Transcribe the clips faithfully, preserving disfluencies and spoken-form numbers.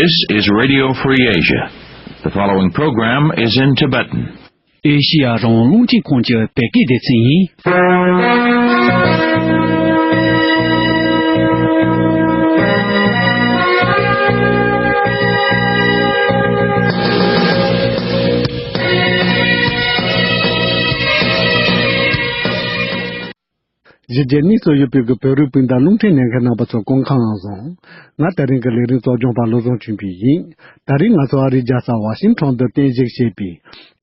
This is Radio Free Asia. The following program is in Tibetan. ཨེ་ཤི་ཡ་རང་དབང་རླུང་འཕྲིན་ཁང་གི་བོད་སྐད་སྡེ་ཚན་ཡིན། གཞི་རྒྱ་གཉིས་སུ་ཡོད་པའི་གི་བོད་རིགས་སྤུན་ཟླ་རླུང་འཕྲིན་ལེན་མཁན་རྣམ་པ་ཚོ་སྐུ་ཁམས་བཟང་། ང་དེ་རིང་གི་ལས་རིམ་གཙོ་སྐྱོང་པ་བློ་བཟང་ཆོས་འཕེལ་ཡིན། དེ་རིང་ང་ཚོ་ཨ་རིའི་རྒྱལ་ས་ཝ་ཤིང་ཊོན་དུ་རྟེན་གཞི་བྱས་པའི་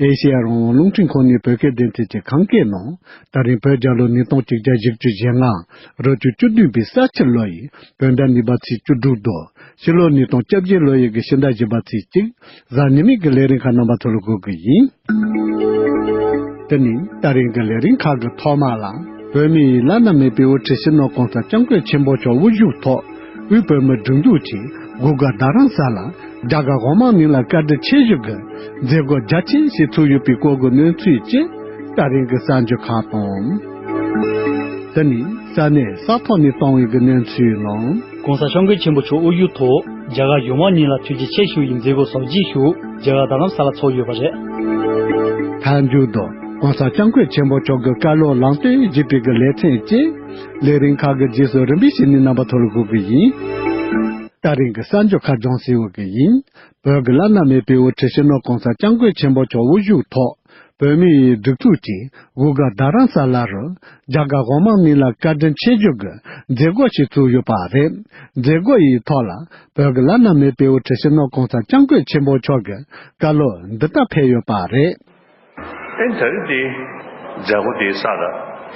ཨེ་ཤེ་ཡ་རང་དབང་རླུང་འཕྲིན་ཁང་ནས་བོད་སྐད་སྡེ་ཚན་གྱི་ཁམས་སྐད་ནང་དེ་རིང་བོད་རྒྱལ་ལོ་ཉིས་སྟོང་གཅིག་བརྒྱ་བཞི་བཅུ་ཞེ་ལྔ་རབ་བྱུང་བཅུ་བདུན་པའི་ས་ཁྱི་ལོ་ཡི་བོད་ཟླ་གཉིས་པ་ཚེས་བཅུ་དྲུག་དང་ཕྱི་ལོ་ཉིས་སྟོང་བཅོ་བརྒྱད་ལོ་ཡི་གི་ཕྱི་ཟླ་བཞི་པ་ཚེས་གཅིག་གཟའ་ཉི་མའི་གི་ལས་རིམ་ཁག་རྣམ་པ་ཚོ་ལ་འགོད་གི་ཡིན། དེ་ནི་ད་རིང་གི་ལས་རིམ་ཁག་གི་ཐོག་མ་ལ། བོད་མིའི་བླ་ན་མེད་པའི་དབུ་ཁྲིད་སྤྱི་ནོར་གོང་ས་སྐྱབས་མགོན་ཆེན་པོ་མཆོག་དབུ་བཞུགས་ཐོག་དབུས་བོད་མིའི་སྒྲིག་འཛུགས་ཀྱིས་སྒོ་དགའ་རྡ་རམ་ས་ལ་རྒྱ་གར་དབུ་མའི་གླིང་ལ་བཀའ་དྲིན་ཆེ་ཞུ་གི་མཛད་སྒོ་རྒྱ་ཆེན་ཞིག་ཚུགས་ཡོད་པའི་སྐོར་གྱི་གནས་ཚུལ་བཅས་ད་རིང་གི་གསར་འགྱུར་ཁག་དང་། དེ་ནི་ས་གནས་ས་ཐོག་ནས་བཏང་བའི་གི་གནས་ཚུལ་ནང་། གོང་ས་སྐྱབས་མགོན་ཆེན་པོ་མཆོག་དབུ་བཞུགས་ཐོག་རྒྱ་གར་གཞུང་དམངས་གཉིས་ལ་ཐུགས་རྗེ་ཆེ་ཞུ་ཡི་མཛད་སྒོ་གཟབ་རྒྱས་ཤིག་རྒྱ་གར་རྡ་རམ་ས་ལ་ཚོགས་ཡོད་པ་རེད། མཐའ་མཇུག་ཏུ་གོང་ས་སྐྱབས་མགོན་ཆེན་པོ་མཆོག་གི་བཀའ་སློབ་ལམ་སྟོན་ཞུས་པའི་གི་ལེ་ཚན་བཅས་ལས་རིམ་ཁག་གི་རྗེས་སུ་རིམ་པས་ཞུས་ནས་རྣམ་པ་ཚོ་ལ་འགོད་གི་ཡིན། ད་རིང་གི་གསར་འགྱུར་ཁག་སྦྱོང་ཟེར་བ་གི་ཡིན། བོད་ཀྱི་བླ་ན་མེད་པའི་དབུ་ཁྲིད་སྤྱི་ནོར་གོང་ས་སྐྱབས་མགོན་ཆེན་པོ་མཆོག་དབུ་བཞུགས་ཐོག་བོད་མིའི་སྒྲིག་འཛུགས་ཀྱིས་སྒོ་དགའ་རྡ་རམ་ས་ལ་རུ་རྒྱ་གར་དབུ་མའི་གླིང་ལ་བཀའ་དྲིན་ཆེ་ཞུ་གི་མཛད་སྒོ་ཞིག་ཚུགས་ཡོད་པ་རེད། མཛད་སྒོ་ཡི་ཐོག་ལ་བོད་ཀྱི་བླ་ན་མེད་པའི་དབུ་ཁྲིད་སྤྱི་ནོར་གོང་ས་སྐྱབས་མགོན་ཆེན་པོ་མཆོག་གི་བཀའ་སློབ་འདི་ལྟར་ཕེབས་ཡོད་པ་རེད། ཨེ་ད་རེས་དེ་མཛད་སྒོ་དེའི་ས་ལ་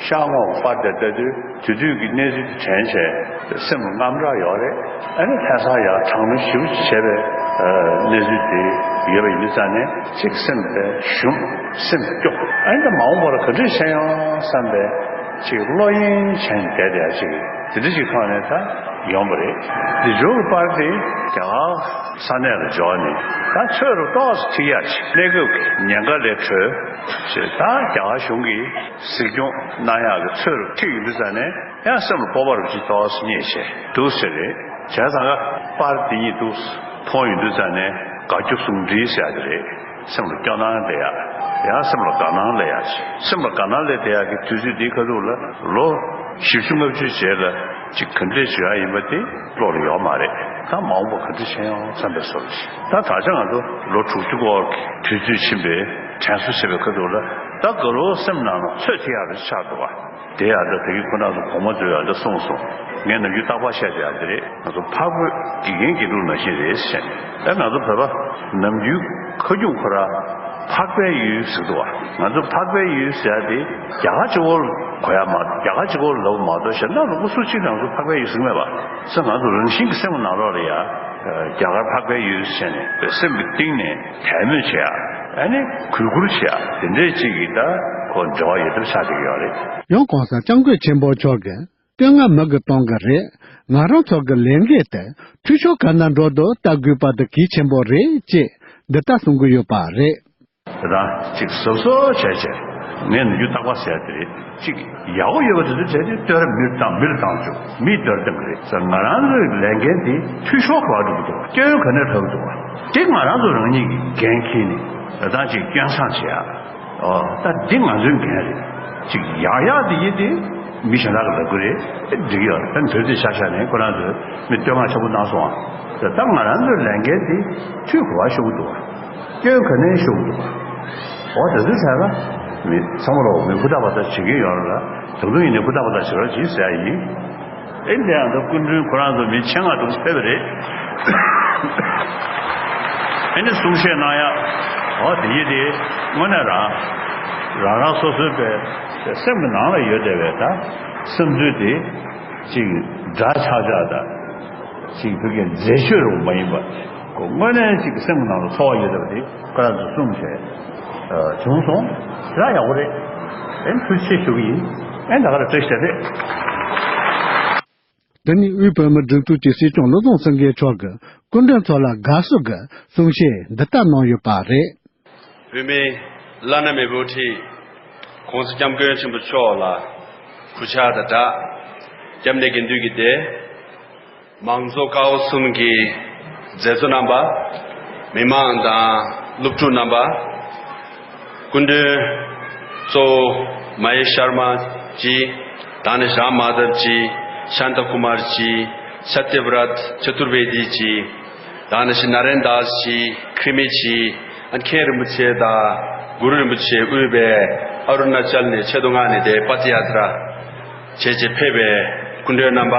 ཤར་ངོས་པར་དེ་ལྟ་དུས་དེ་དུས་ཀྱི་གནས་ཚུལ་དེ་དྲན་བྱས་སེམས་ལ་དངངས་སྐྲག་ཡོད་རེད། ཨ་ནི་ལྷ་ས་ཡར་དྲག་གནོན་ཞེ་པོ་ཅིག་བྱས་པའི་གནས་ཚུལ་དེ་ཡོད་པ་ཡིན་དུས་ཙང་ནས་ཅིག་སེམས་དེ་ཞུམ། སེམས་སྐྱོ། ཨ་ནི་ད་མ་འོངས་པར་ག་འདྲ་བྱས་ཡོང་བསམ་པའི་ཅིག་བློ་གཡེང་བྱས་ནས་བསྡད་བསྡད་ཡ་ཅིག་དེ་འདྲ་ཅིག་ཐོག་ནས་ད་ཡོང་བ་རེད། དེ་འབྱོར་གྱི་པར་དེ་རྒྱ་གར་ས་གནས་ལ་འབྱོར་ནས་ད་ཚོད་རུ་ཏོག་ཙམ་ཁྲིད་ཡ་ཅིག་གནས་སྐབས་ཀྱི་ཉེན་ཁ་ལས་གྲོལ་ཞེས་ད་རྒྱ་གར་གཞུང་གིས་གཟིགས་སྐྱོང་གནང་ཡག་གི་ཚོད་རུ་ཁྲིད་ཡོང་དུས་ཙང་ནས་ཡང་སེམས་ལ་སྤོབས་པ་རུ་ཅིག་ཏོག་ཙམ་རྙེད་བྱས་འདུག་ཟེར་རེད། བྱས་ཙང་ཀ་པར་དེ་གཉིས་འདུག་མཐོང་ཡོང་དུས་ཙང་ནས་དགའ་སྐྱོ་ཟུང་འབྲེལ་ཟེར་ཡ་དེ་རེད། སེམས་ལ་སྐྱོ་སྣང་སླེབས་ཡ། ཡང་སེམས་ལ་དགའ་སྣང་སླེབས་ཡ་ཅིག་སེམས་ལ་དགའ་སྣང་སླེབས་བསྡད་ཡ་གི་དུས་ཚོད་འདིའི་ཁ་ཐུག་ལ་ལོ་བཞི་བཅུ་ལྔ་བཅུ་རྗེས་ལ་ཅིག་ག་འདྲས་བྱེད་ཡ་ཡིན་པ་དེ་བློ་ལ་ཡོད་མ་རེད། ད་མ་འོངས་པ་ག་འདྲས་བྱེད་ཡོང་བསམ་པའི་བཟོ་འདྲ་ཞིག་ད་ད་ཆ་ང་ཚོ་ལོ་དྲུག་ཅུ་སྐོར་གྱི་དུས་ཚོད་ཕྱིན་པའི་དྲན་གསོ་བྱེད་པའི་ཁ་ཐུག་ལ་ད་དགའ་སྤྲོ་སེམས་ནང་ལ་ཚོད་ཐིག་ཡག་རེ་ཆགས་འདུག་བ། དེ་ཡང་ད་དེ་གི་ཁོ་རང་ཚོ་གོང་མ་ཚོས་ཡང་ད་གསུངས་སོང་། ངས་ནམ་རྒྱུན་རྟག་པར་བཤད་བསྡད་ཡག་དེ་རེད། ང་ཚོ་འཕགས་བོད་དགེ་རྒན་དགེ་ཕྲུག་ནང་བཞིན་རེད་ཟེར་ནས། ད་ང་ཚོ་བོད་པ་ནམ་རྒྱུན་ཁ་རྒྱུན་ཁོ་རང་འཕགས་པའི་ཡུལ་ཟེར་འདུག་བ། ང་ཚོ་འཕགས་པའི་ཡུལ་ཟེར་ཡག་དེ་རྒྱ་གར་གཅིག་པོ་ལ་གོ་ཡག་མ་རྒྱ་གར་གཅིག་པོ་ལ་ལབ་མ་གཏོགས་གཞན་དག་ལ་སུ་གཅིག་ང་ཚོ་འཕགས་པའི་ཡུལ་ཟེར་གྱི་མེད་པ། ས་ང་ཚོ་རང་བཞིན་གྱི་སེམས་ཀྱི་ནང་ལོགས་ལ་ཡ། རྒྱ་གར་འཕགས་པའི་ཡུལ་ཟེར་ནས་སེམས་ཀྱི་གཏིང་ནས་དད་མོས་བྱེད་ཡ། ཨ་ནི་གུས་བཀུར་བྱེད་ཡ་དེ་འདྲས་ཅིག་གི་ད་ཁོ་འབྲེལ་བ་ཡོད་ཐབས་ཆགས་བསྡད་ཀྱི་ཡོད་རེད། ཡང་གོང་ས་སྐྱབས་མགོན་ཆེན་པོ་མཆོག་གིས་སྐྱོན་ང་མི་གིས་གཏོང་གི་རེད། ང་རང་ཚོ་གི་ལས་འགན་དེ་འཐུས་ཤོར་ག་ན་འགྲོ་དུས་ལྟ་དགོས་པ་དེ་གལ་ཆེན་པོ་རེད་ཅེས་འདི་ལྟར་གསུང་གི་ཡོད་པ་རེད། དེ་དང་གཅིག་གཟབ་གཟབ་བྱས་བྱས་ངས་ནམ་རྒྱུན་རྟག་པར་ཟེར་ཡ་དེ་རེད། གཅིག་ཡག་པོ་ཡོད་པ་དེ་ཚོ་བྱས་ཏེ་བསྟོད་ར་མིར་བཏང་མིར་བཏང་བཅུག་མིས་བསྟོད་བཏང་གི་རེད་ཟེར། ང་རང་ཚོའི་ལས་འགན་དེ་འཐུས་ཤོར་ག་འགྲོ་གི་འདུག་སྐྱོན་ག་ནས་ལྷག་འདུག་དེ་ང་རང་ཚོ་རང་ཉིད་ཀྱིས་འགན་འཁྱེར་ནས་དེ་དང་གཅིག་སྐྱོན་བསང་བྱེད་ཡ། ཨོ་ད་འདི་ང་ཚོའི་འགན་རེད། གཅིག་ཡག་ཡག་དེ་ཡིན་ཏེ་མི་གཞན་དག་གིས་ལབ་གི་རེད། འགྲིག་གི་ཡོད་རེད། ད་དོན་དེ་ཆ་བཞག་ནས་ཁོ་རང་ཚོས་མི་བསྟོད་བསྔགས་ཆེན་པོ་གནང་སོང་ཨ། ད་ང་རང་ཚོའི་ལས་འགན་དེ་འཐུས་ག་པར་ཤོར་གི་འདུག་བ། སྐྱོན་ག་ནས་ཤོར་གི་འདུག་བ། འོ་དེ་ཚོའི་ཐད་ལ་མི་ཚང་མ་ལོག་མི་ཧུར་ཐག་པ་ད་བྱེད་ཀྱི་ཡོད་རེད་ལ། ད་དུང་ཡིན་ནའི་ཧུར་ཐག་པ་ད་བྱེད་རོགས་གྱིས་ཟེར་ཡ་ཡིན། ཨེ་འདི་ཡང་ད་སྐུ་མགྲོན་ཁོ་རང་ཚོ་མི་ཆེད་མངགས་འདུག་ཕེབས་པ་རེད། ཨེ་ནི་གསུང་བཤད་གནང་ཡ། འོ་དེ་ཡིན་དེ་དངོས་གནས་རང་རང་རང་སོ་སོའི་པའི་སེམས་ཀྱི་ནང་ལ་ཡོད་བསྡད་པའི་ད་བསམ་ཚུལ་དེ་ཅིག་འདྲ་ཆགས་ཆགས་ད་ཅིག་བོད་སྐད་མཛེས་ཤོས་རུ་མ་ཡིན་པ་ཁོ་དངོས་གནས་ཅིག་སེམས་ཀྱི་ནང་ལ་ཚོར་བ་ཡོད་བསྡད་པ་དེ་ཁོ་རང་ཚོ་གསུངས་བྱས་བྱུང་སོང་། དེ་ཡང་ཡག་པོ་རེད། ཨེ་ཐུགས་རྗེ་ཆེ་ཞུ་གི་ཡིན། ཨེ་ད་ག་རེ་བཀྲ་ཤིས་བདེ་ལེགས། འདི་ནི་དབུས་བོད་མིའི་སྒྲིག་འཛུགས་ཀྱི་སྲིད་སྐྱོང་བློ་བཟང་སེང་གེ་མཆོག་གིས་སྐུ་མགྲོན་ཚོ་ལ་དགའ་བསུ་གི་གསུང་བཤད་འདི་ལྟར་གནང་ཡོད་པ་རེད། བོད་མིའི་བླ་ན་མེད་པའི་དབུ་ཁྲིད་༸གོང་ས་༸སྐྱབས་མགོན་ཆེན་པོ་མཆོག་ལ་གུས་ཕྱག་དང་སྦྲགས། སྐྱབས་གནས་དགེ་འདུན་གྱི་སྡེ། མང་གཙོ་ཀ་བ་གསུམ་གྱི་ མཛད་གཙོ་རྣམ་པ། མི་མང་དང་སློབ་ཕྲུག་རྣམ་པ། སྐུ་མགྲོན་གཙོ་བོ་མ་ཧེ་ཤར་མ་ཇི། ད་ནི་རཱམ་མ་དབ་ཇི། ཤཱན་ཏ་ཀུ་མར་ཇི། ཤ་ཏི་བྲད་ཅ་ཏུར་བེ་དི་ཇི། ད་ནི་ཤི་ན་རེན་དཱས་ཇི། ཁྲི་མེ་ཇི། ཨན་མཁན་རིན་པོ་ཆེ་དང་གུ་རུ་རིན་པོ་ཆེ་དབུས་པའི་ཨ་རུ་ན་ཅལ་ནས་ཆེད་དུ་མངགས་ནས་དེ་པ་ཏི་ཡ་ཏྲ་བྱས་རྗེས་ཕེབས་པའི་སྐུ་མགྲོན་རྣམ་པ།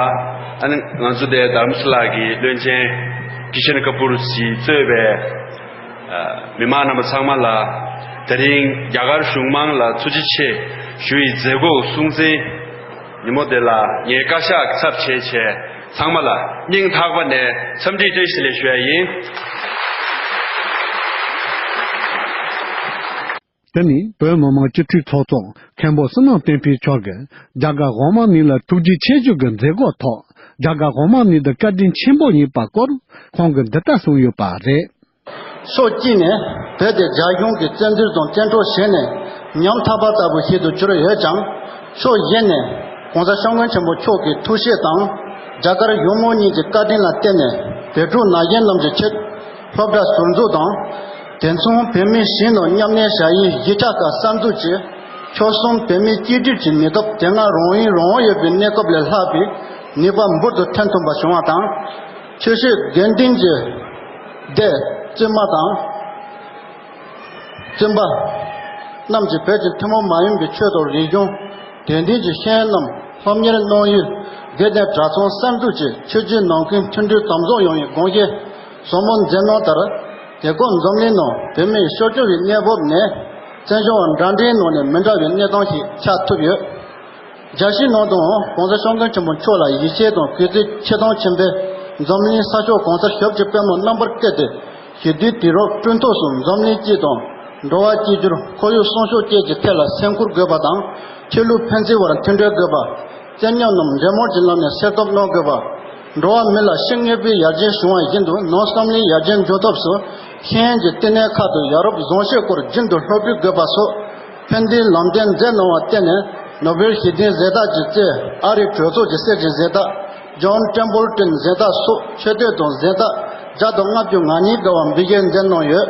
ཨ་ནི་ང་ཚོ་དེ་དྷ་རམ་ས་ལ་གི་བློན་ཆེན་ཀི་ཤན་ཀ་པུར་གྱིས་གཙོས་པའི་ཨ་མི་མང་རྣམ་པ་ཚང་མ་ལ། དེ་རིང་རྒྱ་གར་གཞུང་མང་ལ་ཐུགས་རྗེ་ཆེ་ཞུ་ཡི་མཛད་སྒོ་སྲུང་བརྩི་ཉིན་མོ་དེ་ལ་ངས་བཀའ་ཤག་གི་ཚབ་བྱས་བྱས་ཚང་མ་ལ་སྙིང་ཐག་པ་ནས་འཚམས་འདྲི་བཀྲ་ཤིས་བདེ་ལེགས་ཞུ་ཡ་ཡིན། དེ་ནི་བོད་མི་མང་སྤྱི་འཐུས་ཚོགས་གཙོ་མཁན་པོ་བསོད་ནམས་བསྟན་འཕེལ་མཆོག་གིས་རྒྱ་གར་གོང་མ་གཉིས་ལ་ཐུགས་རྗེ་ཆེ་ཞུ་གི་མཛད་སྒོའི་ཐོག་རྒྱ་གར་གོང་མ་གཉིས་དང་བཀའ་དྲིན་ཆེན་པོ་ཡིན་པའི་སྐོར་ཁོང་གིས་འདི་ལྟར་གསུངས་ཡོད་པ་རེད། ཕྱོགས་གཅིག་ནས་བོད་དེ་རྒྱ་གཞུང་གིས་བཙན་འཛུལ་དང་བཙན་འཕྲོག་བྱས་ནས་ཉམ་ཐག་པ་ལྟ་བུ་ཞིག་ཏུ་གྱུར་ཡོད་ཀྱང་། ཕྱོགས་གཞན་ནས་༸གོང་ས་༸སྐྱབས་མགོན་ཆེན་པོ་མཆོག་གི་ཐུགས་བཞེད་དང་། རྒྱ་གར་གཞུང་མང་གཉིས་ཀྱི་བཀའ་དྲིན་ལ་བརྟེན་ནས་དེ་འཕྲོ་ན་གཞོན་རྣམས་ཀྱི་ཆེད་སློབ་གྲྭ་ཟུར་འཛུགས་དང་། དེ་མཚུངས་བོད་མིའི་གཞིས་ནང་མཉམ་གནས་བྱ་ཡུལ་གཞིས་ཆགས་ཁག་གསར་འཛུགས་ཀྱིས་ཆོལ་གསུམ་བོད་མིའི་གཅིག་སྒྲིལ་གྱི་ནུས་སྟོབས་དེ་སྔ་རང་ཡུལ་རང་དབང་ཡོད་པའི་གནས་སྐབས་ལས་ལྷག་པའི་ནུས་པ་འབུར་དུ་ཐོན་ཐུབ་པ་བྱུང་བ་དང་། ཆོས་སྲིད་དགེ་འདུན་གྱི་སྡེ་བཙུན་མ་དང་། བཙུན་པ་རྣམས་ཀྱིས་བོད་ཀྱི་ཐུན་མོང་མ་ཡིན་པའི་ཆོས་དང་རིག་གཞུང་། དད་འདུན་གྱི་ཤེས་ཡོན་རྣམས་སློབ་གཉེར་གནང་ཡུལ་དགེ་ལྡན་གྲྭ་ཚང་གསར་འཛུགས་ཀྱིས་ཆོས་བརྒྱུད་ནང་ཁུལ་མཐུན་སྒྲིལ་དམ་བཟུང་ཡོང་བའི་དགོངས་བཞེས་ཟབ་མོ་མཛད་གནང་ལྟར། དེ་སྐབས་འཛམ་གླིང་ནང་བོད་མིའི་སྲོག་སྐྱོབ་ཀྱི་གནས་བབ་ནས་བཙན་བྱོལ་བ་འདྲ་འདྲའི་ནང་ནས་མི་འདྲ་བའི་གནས་སྟངས་ཤིག་ཆགས་ཐུབ་ཡོད། རྒྱལ་སྤྱིའི་ནང་དུའང་༸གོང་ས་༸སྐྱབས་མགོན་ཆེན་པོ་མཆོག་ལ་ཡིད་ཆེས་དང་གུས་བརྩི་ཆེ་མཐོང་ཆེན་པོས་འཛམ་གླིང་ས་ཕྱོགས་གང་སར་ཞབས་ཀྱི་པད་མོ་རྣམ་པར་བཀོད་དེ། ཞི་བདེའི་དུས་རབས་བསྐྲུན་ཐབས་སུ་འཛམ་གླིང་སྤྱི་དང་། འགྲོ་བ་གཅིག་གྱུར། ཁོར་ཡུག་སྲུང་སྐྱོབ་བཅས་ཀྱི་ཐད་ལ་སེམས་ཁུར་དགོས་པ་དང་། ཆོས་ལུགས་ཕན་ཚུན་བར་མཐུན་འབྲེལ་དགོས་པ། བཙན་ཉམས་རྣམས་འབྲེལ་མོལ་གྱི་ལམ་ནས་སེལ་ཐབས་གནང་དགོས་པ། འགྲོ་བ་མི་ལ་ཤེས་ངེས་པའི་ཡར་རྒྱས་བྱུང་བ་བཞིན་དུ་ནང་བསམ་བློའི་ཡར་རྒྱས་འབྱུང་ཐབས་སུ་ཤེས་ཡོན་གྱི་བསྟི་གནས་ཁག་ཏུ་ཡ་རབས་བཟང་སྤྱོད་སྐོར་རྒྱུན་དུ་སློབ་སྤེལ་དགོས་པ་སོགས་ཕན་བདེའི་ལམ་སྟོན་མཛད་གནང་བར་བརྟེན་ནས་ནོ་བེལ་ཞི་བདེའི་གཟེངས་རྟགས་ཀྱི་རྩེ་ཨ་རིའི་གྲོས་ཚོགས་ཀྱི་གསེར་གྱི་གཟེངས་རྟགས་ཇོན་ཊེམ་པལ་ཊོན་གཟེངས་རྟགས་སོགས་ཆེ་བསྟོད་དང་གཟེངས་རྟགས་བརྒྱ་དང་ལྔ་བཅུ་ང་གཉིས་བརྒལ་བ་འབུལ་བཞེས་མཛད་གནང་ཡོད།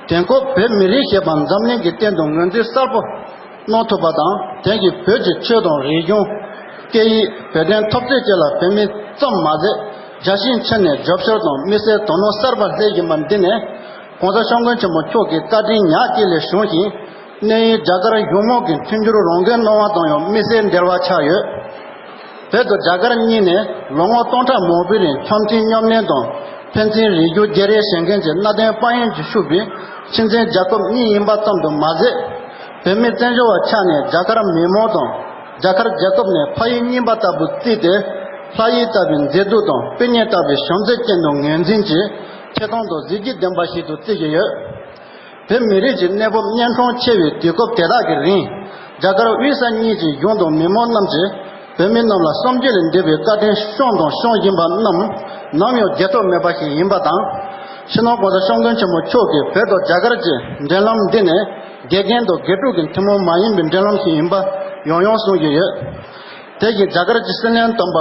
དེང་སྐབས་བོད་མི་རིགས་ཞེས་པ་འཛམ་གླིང་གི་སྟེང་དུ་ངོས་འཛིན་གསལ་པོ་གནང་ཐུབ་པ་དང་། དེང་གི་བོད་ཀྱི་ཆོས་དང་རིག་གཞུང་། སྐད་ཡིག། བོད་དོན་འཐབ་རྩོད་བཅས་ལ་བོད་མི་ཙམ་མ་ཟད། རྒྱལ་སྤྱིའི་ཕྱི་ནས་རྒྱབ་སྐྱོར་དང་དམིགས་བསལ་དོ་སྣང་གསར་པ་སླེབས་བཞིན་པ་འདི་ནི། ༸གོང་ས་༸སྐྱབས་མགོན་ཆེན་པོ་མཆོག་གི་བཀའ་དྲིན་ཉག་གཅིག་ལས་བྱུང་ཞིང་། གནས་ཡུལ་རྒྱ་གར་གཞུང་མང་གིས་མཐུན་འགྱུར་རང་འགན་གནང་བ་དང་ཡང་དམིགས་བསལ་འབྲེལ་བ་ཆགས་ཡོད། བོད་དང་རྒྱ་གར་གཉིས་ནས་ལོ་ངོ་སྟོང་ཕྲག་མང་པོའི་རིང་འཆམ་མཐུན་མཉམ་གནས་དང་ཕན་ཚུན་རིག་གཞུང་བརྗེ་རེས་བྱེད་མཁན་གྱི་གནའ་དེང་དཔལ་ཡོན་གྱིས་ཕྱུག་པའི་ཁྱིམ་མཚེས་རྒྱལ་ཁབ་གཉིས་ཡིན་པ་ཙམ་དུ་མ་ཟད། བོད་མི་བཙན་བྱོལ་བ་ཆགས་ནས་རྒྱ་གར་མི་མང་དང་རྒྱ་གར་རྒྱལ་ཁབ་ནས་ཕ་ཡུལ་རྙིང་པ་ལྟ་བུ་བརྩིས་ཏེ། ལྷ་ཡུལ་ལྟ་བུའི་མཛེས་སྡུག་དང་སྤུན་ཉེ་ལྟ་བུའི་བྱམས་བརྩེ་ཅན་དུ་ངོས་འཛིན་གྱིས་ཆེ་མཐོང་དང་གཟི་བརྗིད་ལྡན་པ་ཞིག་ཏུ་བརྩི་བཞིན་ཡོད། བོད་མི་རིགས་ཀྱི་གནས་བབ་གཉན་འཕྲང་ཆེ་བའི་དུས་སྐབས་དེ་དག་གི་རིང་། རྒྱ་གར་དབུས་ས་གཉིས་ཀྱི་གཞུང་དང་མི་མང་རྣམས་ཀྱིས་བོད་མི་རྣམས་ལ་བསམ་བརྗོད་ལས་འདས་པའི་བཀའ་དྲིན་བསྐྱངས་དང་སྐྱོང་བཞིན་པ་རྣམས་ནམ་ཡང་བརྗེད་ཐབས་མེད་པ་ཞིག་ཡིན་པ་དང་། སྤྱི་ནོར་༸གོང་ས་༸སྐྱབས་མགོན་ཆེན་པོ་མཆོག་གིས་བོད་དང་རྒྱ་གར་གྱི་འབྲེལ་ལམ་འདི་ནི་དགེ་རྒན་དང་དགེ་ཕྲུག་གི་ཐུན་མོང་མ་ཡིན་པའི་འབྲེལ་ལམ་ཞིག་ཡིན་པ་ཡང་ཡང་གསུང་གི་ཡོད། དེ་བཞིན་རྒྱ་གར་གྱི་སྲིད་བློན་དམ་པ་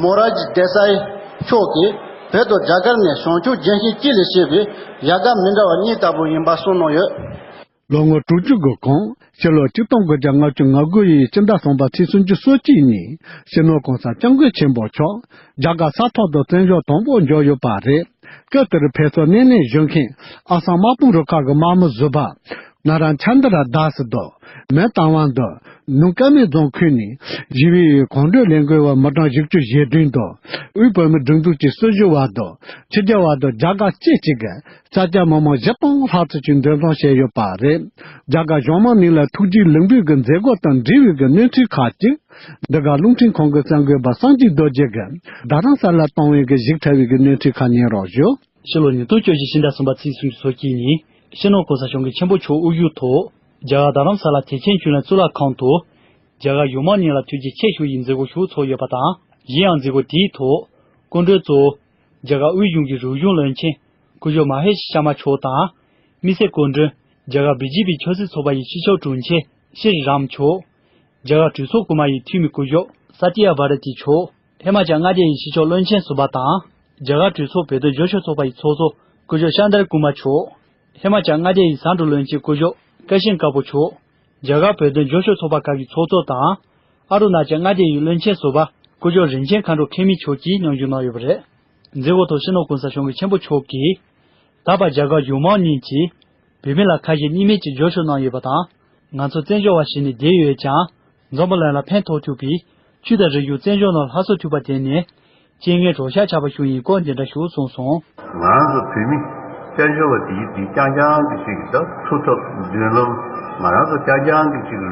མོ་ར་ཇི་དེ་སའི་མཆོག་གིས་བོད་དང་རྒྱ་གར་ནི་བྱང་ཆུབ་ལྗོན་ཤིང་གཅིག་ལས་སྐྱེས་པའི་ཡལ་ག་མི་འདྲ་བ་གཉིས་ལྟ་བུ་ཡིན་པ་གསུངས་གནང་ཡོད། ལོ་ངོ་དྲུག་ཅུ་གི་གོང་ཕྱི་ལོ་ཆིག་སྟོང་དགུ་བརྒྱ་ལྔ་བཅུ་ང་དགུ་ཡི་སྤྱི་ཟླ་གསུམ་པ་ཚེས་སུམ་ཅུ་སོ་གཅིག་ཉིན་སྤྱི་ནོར་༸གོང་ས་༸སྐྱབས་མགོན་ཆེན་པོ་མཆོག་རྒྱ་གར་ས་ཐོག་ཏུ་བཙན་བྱོལ་དང་པོ་འབྱོར་ཡོད་པ་རེད། སྐབས་དེར་ཕེབས་བསུ་སྣེ་ལེན་ཞུ་མཁན་ཨ་སམ་དམག་དཔུང་རུ་ཁག་གི་དམག་མི་ཟུར་པ་ན་རན་ཆན་དྲ་དཱ་སི་དང་མེ་ཏཱ་ཝང་དུ་ནུབ་ཀ་མེ་རྫོང་ཁུལ་ནས་ཞི་བའི་གོམ་བགྲོད་ལས་འགུལ་བ་མི་གྲངས་བཞི་བཅུ་ཞེ་བདུན་དང་དབུས་བོད་མིའི་སྒྲིག་འཛུགས་ཀྱི་སྲི་ཞུ་བ་དང་ཕྱི་རྒྱལ་བ་དང་རྒྱ་གར་སྤྱི་གཅིག་གི་ས་སྐྱ་མི་མང་བཞི་སྟོང་ལྷག་ཙམ་ཞིག་འདུ་འཛོམས་བྱས་ཡོད་པ་རེད། རྒྱ་གར་གཞུང་མང་གཉིས་ལ་ཐུགས་རྗེ་ལེགས་འབུལ་གྱི་མཛད་སྒོ་དང་འབྲེལ་བའི་གི་གནས་ཚུལ་ཁག་ཅིག་འདི་ག་རླུང་འཕྲིན་ཁང་གི་གསར་འགོད་པ་སངས་རྒྱས་རྡོ་རྗེ་གིས་རྡ་རམ་ས་ལར་བཏང་བའི་གི་ཞིབ་ཕྲ་བའི་གི་གནས་ཚུལ་ཁག་ཉན་རོགས་ཞུ། ཕྱི་ལོ་ཉིས་སྟོང་བཅུ་བཞི་ཕྱི་ཟླ་གསུམ་པ་ཚེས་སུམ་ཅུ་སོ་གཅིག་ཉིན་སྤྱི་ནོར་༸གོང་ས་༸སྐྱབས་མགོན་ཆེན་པོ་མཆོག་དབུ་བཞུགས་ཐོག་རྒྱ་གར་རྡ་རམ་ས་ལ་ཐེག་ཆེན་ཆོས་གླིང་གཙུག་ལག་ཁང་དུ་རྒྱ་གར་གཞུང་མང་གཉིས་ལ་ཐུགས་རྗེ་ཆེ་ཞུ་ཡི་མཛད་སྒོ་ཞིག་ཚོགས་ཡོད་པ་དང་། གཞན་ཡང་མཛད་སྒོ་དེའི་ཐོག་སྐུ་མགྲོན་གཙོ་བོ་རྒྱ་གར་དབུས་གཞུང་གི་རིག་གཞུང་བློན་ཆེན་སྐུ་ཞབས་མ་ཧེ་ཤར་མ་མཆོག་དང་། དམིགས་བསལ་སྐུ་མགྲོན་རྒྱ་གར་བི་ཇེ་པི་ཆབ་སྲིད་ཚོགས་པ་ཡི་སྤྱི་ཁྱབ་དྲུང་ཆེ་ཤྲི་རམ་མཆོག་རྒྱ་གར་གྲོས་ཚོགས་རྐུན་མ་ཡི་འཐུས་མི་སྐུ་ཞབས་ས་ཏི་ཡ་བྷ་ར་ཏི་མཆོག་ཧི་མ་ཅལ་མངའ་སྡེ་ཡི་སྤྱི་ཁྱབ་བློན་ཆེན་ཟུར་པ་དང་ རྒྱ་གར་གྲོས་ཚོགས་བོད་དོན་རྒྱབ་སྐྱོར་ཚོགས་པ་ཡི་ཚོགས་གཙོ་སྐུ་ཞབས་ཤཱན་དར་ཀུ་མ་མཆོག་ཧི་མ་ཅལ་མངའ་སྡེ་ཡི་ཟམ་འབྲུག་བློན་ཆེན་སྐུ་ཞབས་ཀ་ཤིན་དཀར་པོ་མཆོག་རྒྱ་གར་བོད་དོན་རྒྱབ་སྐྱོར་ཚོགས་པ་ཁག་གི་ཚོགས་གཙོ་དང་། ཨ་རུ་ན་ཅལ་མངའ་སྡེ་ཡི་བློན་ཆེན་ཟུར་པ་སྐུ་ཞབས་རིན་ཆེན་མཁའ་འགྲོ་མཁས་མི་མཆོག་གིས་མཉམ་ཞུགས་གནང་ཡོད་པ་རེད། མཛད་སྒོ་ཐོག་སྤྱི་ནོར་གོང་ས་སྐྱབས་མགོན་ཆེན་པོ་མཆོག་གིས། ད་བར་རྒྱ་གར་གཞུང་མང་གཉིས་ཀྱིས་བོད་མི་ལ་ཁ་ཞེ་གཉིས་མེད་ཀྱི་རྒྱབ་སྐྱོར་གནང་ཡོད་པ་དང་། ང་ཚོ་བཙན་བྱོལ་བ་ཞིག་ནས་བསྡད་ཡོད་ཀྱང་། འཛམ་བུ་གླིང་ལ་ཕན་ཐོགས་ཐུབ་པའི་ཆོས་དང་རིག་གཞུང་བཙན་བྱོལ་ནང་སླར་གསོ་ཐུབ་པ་དེ་ནི་རྐྱེན་ངན་གྲོགས་ཤར་ཆགས་པ་ཞིག་ཡིན་སྐོར་འདི་འདྲ་ཞིག་གསུངས་སོང་། ང་རང་ཚོ་བོད་མི་བཙན་བྱོལ་བ་དེའི་དེ་རྐྱང་རྐྱང་གི་ཅིག་ད་ཐུགས་འཚབ་མདུན་ལམ། ང་རང་ཚོ་རྐྱང་རྐྱང་གི་ཅིག་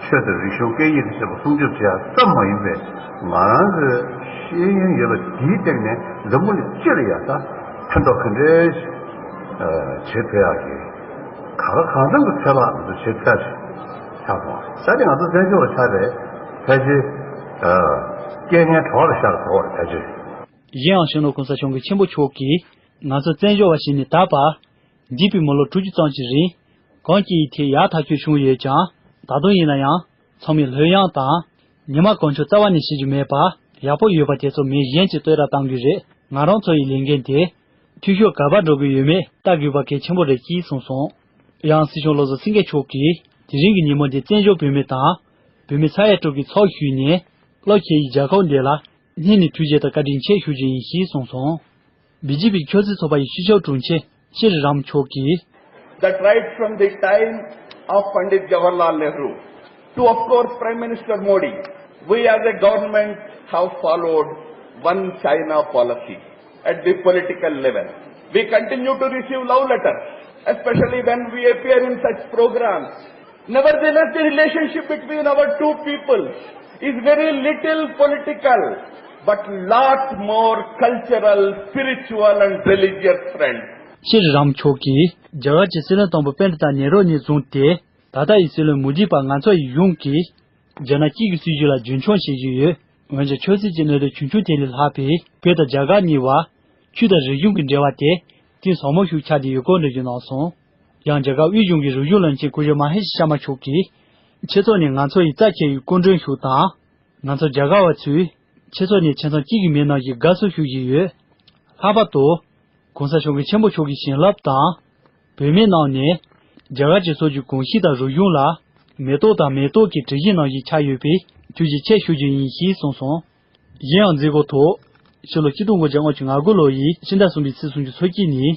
ཆོས་དང་རིག་གཞུང་སྐད་ཡིག་དང་བཅས་པ་སྲུང་སྐྱོབ་བྱེད་ཡ་ཙམ་མ་ཡིན་པའི། ང་རང་ཚོའི་ཤེས་ཡོན་ཡོད་པ་དེའི་སྟེང་ནས་འཛམ་བུ་གླིང་སྤྱི་ལ་ཡ་ད་ཕན་ཐོགས་ག་འདྲས་བྱེད་ཐུབ་ཡ་གི་ག་ག་གང་འཚམ་གྱི་ཚོད་དཔག་ང་ཚོ་བྱེད་ཐུབ་ཡ་ཞིག་ཆགས་སོང་། ད་ནི་ང་ཚོ་བཙན་བྱོལ་བ་ཆགས་པས་ཕལ་ཆེར་རྐྱེན་ངན་གྲོགས་ལ་ཤར་དགོས་པ་ཕལ་ཆེར། གཞན་ཡང་སྤྱི་ནོར་གོང་ས་སྐྱབས་མགོན་ཆེན་པོ་མཆོག་གིས་ང་ཚོ་བཙན་བྱོལ་བ་ཞིག་ནས་ད་བར་འདས་པའི་མི་ལོ་དྲུག་ཅུ་ཙམ་ཞིག་རིང་གང་སྐྱེས་ཡི་ཐད་ཡག་ཐག་ཆོད་བྱུང་ཡོད་ཀྱང་། ད་དུང་ཡིན་ན་ཡང་ཚང་མས་ལྷོད་ཡངས་དང་ཉི་མ་གང་བྱུང་རྩ་བ་ནས་ཤེས་ཀྱི་མེད་པར་ཡག་པོ་ཡོད་པ་དེ་ཚོ་མི་གཞན་གྱིས་བསྟོད་ར་གཏང་གི་རེད། ང་རང་ཚོ་ཡི་ལས་འགན་དེ་འཐུས་ཤོར་ག་པར་འགྲོ་གི་ཡོད་མེད་ལྟ་དགོས་པ་གལ་ཆེན་པོ་རེད་ཅེས་གསུངས་སོང་། ཡང་སྲིད་སྐྱོང་བློ་བཟང་སེང་གེ་མཆོག་གིས་དེ་རིང་གི་ཉིན་མོ་འདི་བཙན་བྱོལ་བོད་མི་དང་བོད་མི་ས་ཡ་དྲུག་གི་ཚོགས་ཞུས་ནས་བློ་ཁེལ་ཡི་རྒྱལ་ཁབ་འདི་ལ་སྙིང་ནས་ཐུགས་རྗེ་དང་བཀའ་དྲིན་ཆེ་ཞུ་རྒྱུ་ཡིན་ཞེས་གསུངས་སོང་། བི་ཇེ་པི་ཆབ་སྲིད་ཚོགས་པ་ཡི་སྤྱི་ཁྱབ་དྲུང་ཆེ་ཤྲི་རམ་མཆོག་གིས། That right from the time of Pandit Jawaharlal Nehru to, of course, Prime Minister Modi, we as a government have followed one China policy at the political level. We continue to receive love letters, especially when we appear in such programs. Nevertheless, the relationship between our two people is very little political, but lot more cultural, spiritual and religious friends. ཤྲི་རམ་མཆོག་གིས་རྒྱ་གར་གྱི་སྲིད་བློན་དང་པོ་པཎྜི་ཏ་ནེ་རུ་ནས་བཟུང་སྟེ། ད་ལྟ་ཡི་སྲིད་བློན་མོ་དི་བར་ང་ཚོ་ཡི་གཞུང་གིས་རྒྱ་ནག་གཅིག་གི་སྲིད་བྱུས་ལ་རྒྱུན་འཁྱོངས་བྱེད་བཞིན་ཡོད། འོན་ཀྱང་ཆབ་སྲིད་ཀྱི་གནད་དོན་ཆུང་ཆུང་དེ་ལས་ལྷག་པའི་བོད་དང་རྒྱ་གར་གཉིས་བར་ཆོས་དང་རིག་གཞུང་གི་འབྲེལ་བ་དེ་གཏིང་ཟབ་མོ་ཞིག་ཆགས་བསྡད་ཡོད་སྐོར་འགྲེལ་བརྗོད་གནང་སོང་། ཡང་རྒྱ་གར་དབུས་གཞུང་གི་རིག་གཞུང་བློན་ཆེན་སྐུ་ཞབས་མ་ཧེ་ཤི་ཤར་མ་མཆོག་གིས་ཆོས་ཚོགས་ནས་ང་ཚོ་ཡི་རྩ་ཆེ་བའི་སྐུ་མགྲོན་ཞིག་དང་། ང་ཚོ་རྒྱ་གར་བ་ཚོས་ཆོས་ཚོགས་ནས་ཆེད་མཚོན་གཅིག་གི་མི་རྣམས་ཀྱི་དགའ་བསུ་ཞུ་བཞིན་ཡོད། ལྷག་པར་དུ། གོང་ས་སྐྱབས་མགོན་ཆེན་པོ་མཆོག་གི་བྱིན་རླབས་དང་། བོད་མིའི་ནང་ནས་རྒྱ་གར་གྱི་སྲོལ་རྒྱུན་གོམས་གཤིས་དང་རིག་གཞུང་ལ་མེ་ཏོག་དང་མེ་ཏོག་གི་དྲི་ཞིམ་ནང་བཞིན་ཆགས་ཡོད་པས་ཐུགས་རྗེ་ཆེ་ཞུ་རྒྱུ་ཡིན་ཞེས་གསུངས་སོང་། གཞན་ཡང་མཛད་སྒོ་ཐོག་ཕྱི་ལོ་ཆིག་སྟོང་དགུ་བརྒྱ་ལྔ་བཅུ་ང་དགུ་ལོ་ཡི་ཕྱི་ཟླ་གསུམ་པའི་ཚེས་སུམ་ཅུ་སོ་གཅིག་ཉིན།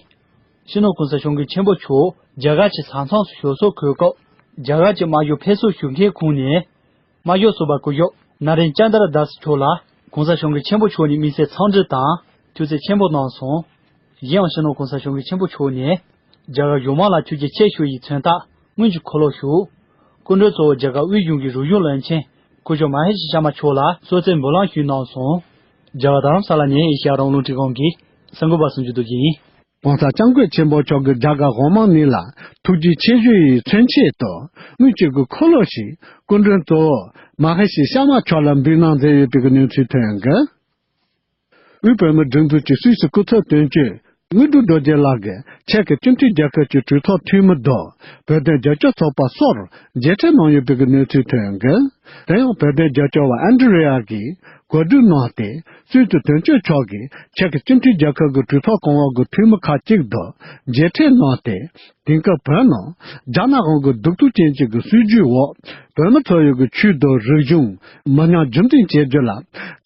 སྤྱི་ནོར་གོང་ས་སྐྱབས་མགོན་ཆེན་པོ་མཆོག་རྒྱ་གར་གྱི་ས་མཚམས་སུ་ཞབས་སོར་འཁོད་སྐབས། རྒྱ་གར་གྱི་དམར་ཤོག་ཕེབས་བསུ་ཞུ་མཁན་ཁོངས་ནས། དམར་ཤོག་ཟུར་པ་སྐུ་ཞབས་ན་རེན་ཅན་དར་དཱ་སི་མཆོག་ལ་གོང་ས་སྐྱབས་མགོན་ཆེན་པོ་མཆོག་ནས་དམིགས་བསལ་འཚམས་འདྲི་དང་ཐུགས་རྗེ་ཆེ་ཞུ་གནང་སོང་། གཞན་ཡང་སྤྱི་ནོར་གོང་ས་སྐྱབས་མགོན་ཆེན་པོ་མཆོག་ནས་རྒྱ་གར་གཞུང་མང་ལ་ཐུགས་རྗེ་ཆེ་ཞུ་ཡི་མཚོན་རྟགས་དངུལ་གྱི་འཁོར་ལོ་ཞུ། སྐུ་མགྲོན་གཙོ་བོ་རྒྱ་གར་དབུས་གཞུང་གི་རིག་གཞུང་བློན་ཆེན་སྐུ་ཞབས་མ་ཧེ་ཤི་ཤར་མ་མཆོག་ལ་གསོལ་ཚིགས་འབུལ་ལམ་ཞུས་གནང་སོང་། རྒྱ་གར་རྡ་རམ་ས་ལ་ནས་ཨེ་ཤེ་ཡ་རང་དབང་རླུང་འཕྲིན་ཁང་གི་གསར་འགོད་པ་སུ་འཇུ་རྡོ་རྗེ་ཡིན། གོང་ས་སྐྱབས་མགོན་ཆེན་པོ་མཆོག་གིས་རྒྱ་གར་གཞུང་མང་གཉིས་ལ་ཐུགས་རྗེ་ཆེ་ཞུ་ཡི་མཚོན་ཆེད་དུ་དངུལ་གཅིག་གི་འཁོར་ལོ་ཞིག་སྐུ་མགྲོན་གཙོ་བོ་མ་ཧེ་ཤི་ཤར་མ་མཆོག་ལ་འབུལ་གནང་མཛད་ཡོད་པའི་གནས་ཚུལ་ཐོན་གི། དབུས་བོད་མིའི་སྒྲིག་འཛུགས་ཀྱི་སུད་སི་སྐུ་ཚབ་དོན་གཅོད་དངོས་གྲུབ་རྡོ་རྗེ་ལགས་ཀྱིས་ཆེག་གི་སྤྱི་མཐུན་རྒྱལ་ཁབ་ཀྱི་གྲོས་ཚོགས་འཐུས་མི་དང་བོད་དོན་རྒྱབ་སྐྱོར་ཚོགས་པ་སོགས་མཇལ་འཕྲད་གནང་ཡོད་པའི་གནས་ཚུལ་ཐོན་གི། དེ་ཡང་བོད་དོན་རྒྱབ་སྐྱོར་བ་ཨན་ཌི་རེ་ཡ་གིས་གོ་སྒྲིག་གནང་སྟེ། སུད་སི་དོན་གཅོད་མཆོག་གིས་ཆེག་གི་སྤྱི་མཐུན་རྒྱལ་ཁབ་ཀྱི་གྲོས་ཚོགས་གོང་འོག་གི་འཐུས་མི་ཁག་ཅིག་དང་མཇལ་འཕྲད་གནང་སྟེ། དེང་སྐབས་བོད་ནང་རྒྱ་ནག་གཞུང་གི་གདུག་རྩུབ་ཅན་གྱི་སྲིད་བྱུས་འོག་བོད་མི་ཚོ་ཡི་གི་ཆོས་དང་རིག་གཞུང་མི་ཉམས་རྒྱུན་འཛིན་བྱེད་རྒྱུ་ལ་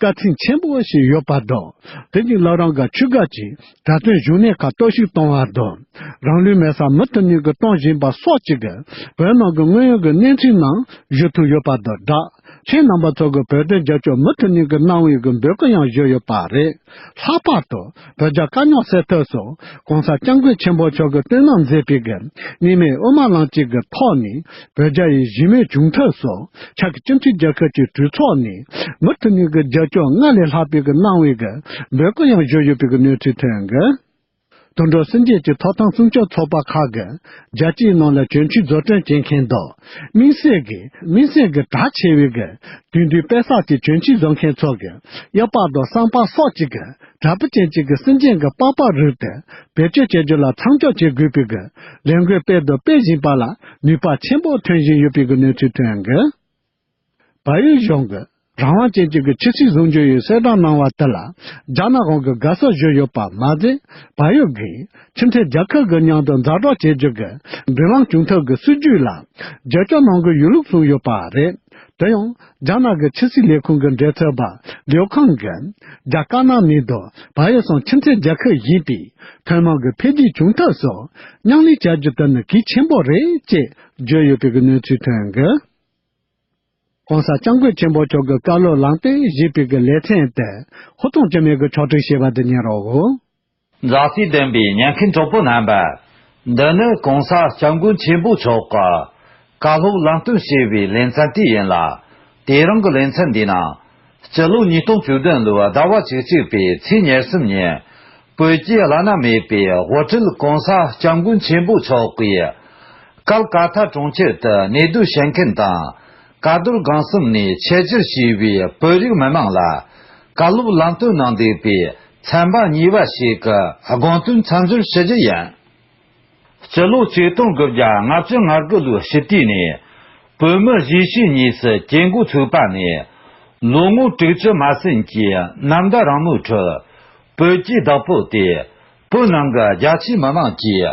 དཀའ་ཚེགས་ཆེན་པོ་ཞིག་ཡོད་པ་དང་། དེ་བཞིན་བླ་བྲང་གི་ཆོས་སྒར་གྱི་གྲྭ་བཙུན་བཞུགས་གནས་ཁག་གཏོར་བཤིག་གཏོང་བ་དང་། རང་ལུས་མེར་སྲེག་མུ་མཐུད་ནས་གི་གཏོང་བཞིན་པ་སོགས་ཀྱི་གི་བོད་ནང་གི་དངོས་ཡོད་ཀྱི་གནས་ཚུལ་རྣམས་ཞུ་ཐུབ་ཡོད་པ་དང་སྦྲགས། ཁྱེད་རྣམ་པ་ཚོ་གི་བོད་དོན་རྒྱབ་སྐྱོར་མུ་མཐུད་ནས་གི་གནང་བའི་གི་འབོད་སྐུལ་ཡང་ཞུས་ཡོད་པ་རེད། ལྷག་པར་དུ་བོད་རྒྱ་དཀའ་རྙོག་སེལ་ཐབས་སུ་གོང་ས་སྐྱབས་མགོན་ཆེན་པོ་མཆོག་གིས་བཏོན་གནང་མཛད་པའི་གི་གནས་མལ་དབུ་མ་ལམ་གཅིག་གི་ཐོག་ནས་བོད་རྒྱ་ཡི་ཞི་མོལ་བྱུང་ཐབས་སུ་ཆེག་གི་སྤྱི་མཐུན་རྒྱལ་ཁབ་ཀྱི་གྲོས་ཚོགས་ནས་མུ་མཐུད་ནས་གི་རྒྱབ་སྐྱོར་སྔར་ལས་ལྷག་པའི་གི་གནང་བའི་གི་འབོད་སྐུལ་ཡང་ཞུས་ཡོད་པའི་གི་གནས་ཚུལ་ཐོན་གི། དུད་འགྲོ་སྲུང་སྐྱོབ་ཀྱི་ཐོབ་ཐང་སྲུང་སྐྱོབ་ཚོགས་པ་ཁག་གིས་རྒྱལ་སྤྱིའི་ནང་ལ་གྱོན་ཆས་བཟོ་སྐྲུན་བྱེད་མཁན་དང་། དམིགས་བསལ་གྱི་དམིགས་བསལ་གྱི་གྲགས་ཆེ་བའི་གི་དུས་འདུལ་དཔེ་བསགས་ཀྱི་གྱོན་ཆས་བཟོ་མཁན་ཚོ་གི་གཡོག་པ་དང་བསམ་པ་སོགས་ཀྱི་གི་དྲ་འབུ་ཅན་གྱི་གི་སྲིན་ཅན་གྱི་པགས་པ་རིགས་དེ་བེད་སྤྱོད་བྱེད་རྒྱུ་ལ་མཚམས་འཇོག་བྱེད་དགོས་པའི་གི་ལས་འགུལ་སྤེལ་དང་སྤེལ་བཞིན་པ་ལ་ནུས་པ་ཆེན་པོ་ཐོན་བཞིན་ཡོད་པའི་གི་གནས་ཚུལ་ཐོན་གི། བལ་ཡུལ་གཞུང་གིས་ རང་དབང་ཅན་གཅིག་གི་ཆབ་སྲིད་བཟུང་རྒྱུ་ཡི་གསལ་བསྒྲགས་གནང་བ་དེ་ལ། རྒྱ་ནག་དབང་གིས་དགའ་བསུ་ཞུས་ཡོད་པ་མ་ཟད། བལ་ཡུལ་གྱིས་ཕྱི་འབྲེལ་རྒྱལ་ཁབ་ཀྱི་མཉམ་དུ་ཛ་དྲག་བྱེད་རྒྱུ་གི་མདུན་ལམ་བྱུང་ཐབས་ཀྱི་སྲིད་ཇུས་ལ་རྒྱབ་སྐྱོར་གནང་གི་ཡོད་ལུགས་གསུངས་ཡོད་པ་རེད། དེ་ཡང་རྒྱ་ནག་གི་ཕྱི་སྲིད་ལས་ཁུངས་ཀྱི་འབྲེལ་མཐུད་པ་ལིའུ་ཁང་གིས། རྒྱ་དཀར་ནག་ནས་བཟུང་བལ་ཡུལ་སོགས་ཕྱི་འབྲེལ་རྒྱལ་ཁབ་ཡིན་པས། ཐུན་མོང་གི་འཕེལ་རྒྱས་བྱུང་ཐབས་སུ་མཉམ་ལས་བྱ་རྒྱུ་དེ་ནི་གལ་ཆེན་པོ་རེད་ཅེས་བརྗོད་ཡོད་པའི་གནས་ཚུལ་ཐོན་གི། ྋགོང་ས་ྋསྐྱབས་མགོན་ཆེན་པོ་མཆོག་གི་བཀའ་སློབ་ལམ་སྟོན་ཞེས་པའི་གི་ལེ་ཚན་དེ་ཧུར་ཐག་བཅོས་མིན་གྱི་ཕྱོགས་སྒྲིག་བྱས་པ་དེ་ཉན་རོགས། མཛའ་བརྩེ་ལྡན་པའི་ཉན་མཁན་གྲོགས་པོ་རྣམ་པ། འདི་ནི་ྋགོང་ས་ྋསྐྱབས་མགོན་ཆེན་པོ་མཆོག་གི་བཀའ་སློབ་ལམ་སྟོན་ཞེས་པའི་ལེ་ཚན་དེ་ཡིན་ལ། དེ་རིང་གི་ལེ་ཚན་འདིའི་ནང་། སྤྱི་ལོ་ཉིས་སྟོང་བཅུ་བདུན་ལོའི་ཟླ་བ་བཅུ་གཅིག་པའི་ཚེས་ཉེར་གསུམ་ཉིན། བོད་ཀྱི་བླ་ན་མེད་པའི་དབུ་ཁྲིད་ྋགོང་ས་ྋསྐྱབས་མགོན་ཆེན་པོ་མཆོག་གིས། ཀལ་ཀ་ཐ་གྲོང་ཁྱེར་དུ་གནས་སྡོད་བྱེད་མཁན་དང་། ཀ་རྡོར་སྒང་གསུམ་ནས་ཆེད་བཅར་བྱས་པའི་བོད་རིགས་མི་མང་ལ། བཀའ་སློབ་ལམ་སྟོན་གནང་འདུག་པའི་ཚན་པ་གཉིས་པ་ཞིག་གི་དགོངས་དོན་མཚམས་སྦྱོར་ཞུ་རྒྱུ་ཡིན། སྤྱི་ལོ་ཆིག་སྟོང་དགུ་བརྒྱ་ལྔ་བཅུ་ང་དགུ་ལོའི་དཔྱིད་དུས་ནས། བོད་མི་གཞིས་བྱེས་གཉིས་སུ་སྐྱེ་འགོ་ཚུགས་པ་ནས། ལོ་ངོ་དྲུག་ཅུ་མ་ཟིན་གྱི་ནམ་ཟླ་རིང་མོའི་ཁྲོད། བོད་ཀྱི་བདག་པོ་དེ། བོད་ནང་གི་རྒྱ་ཆེའི་མི་མང་གིས་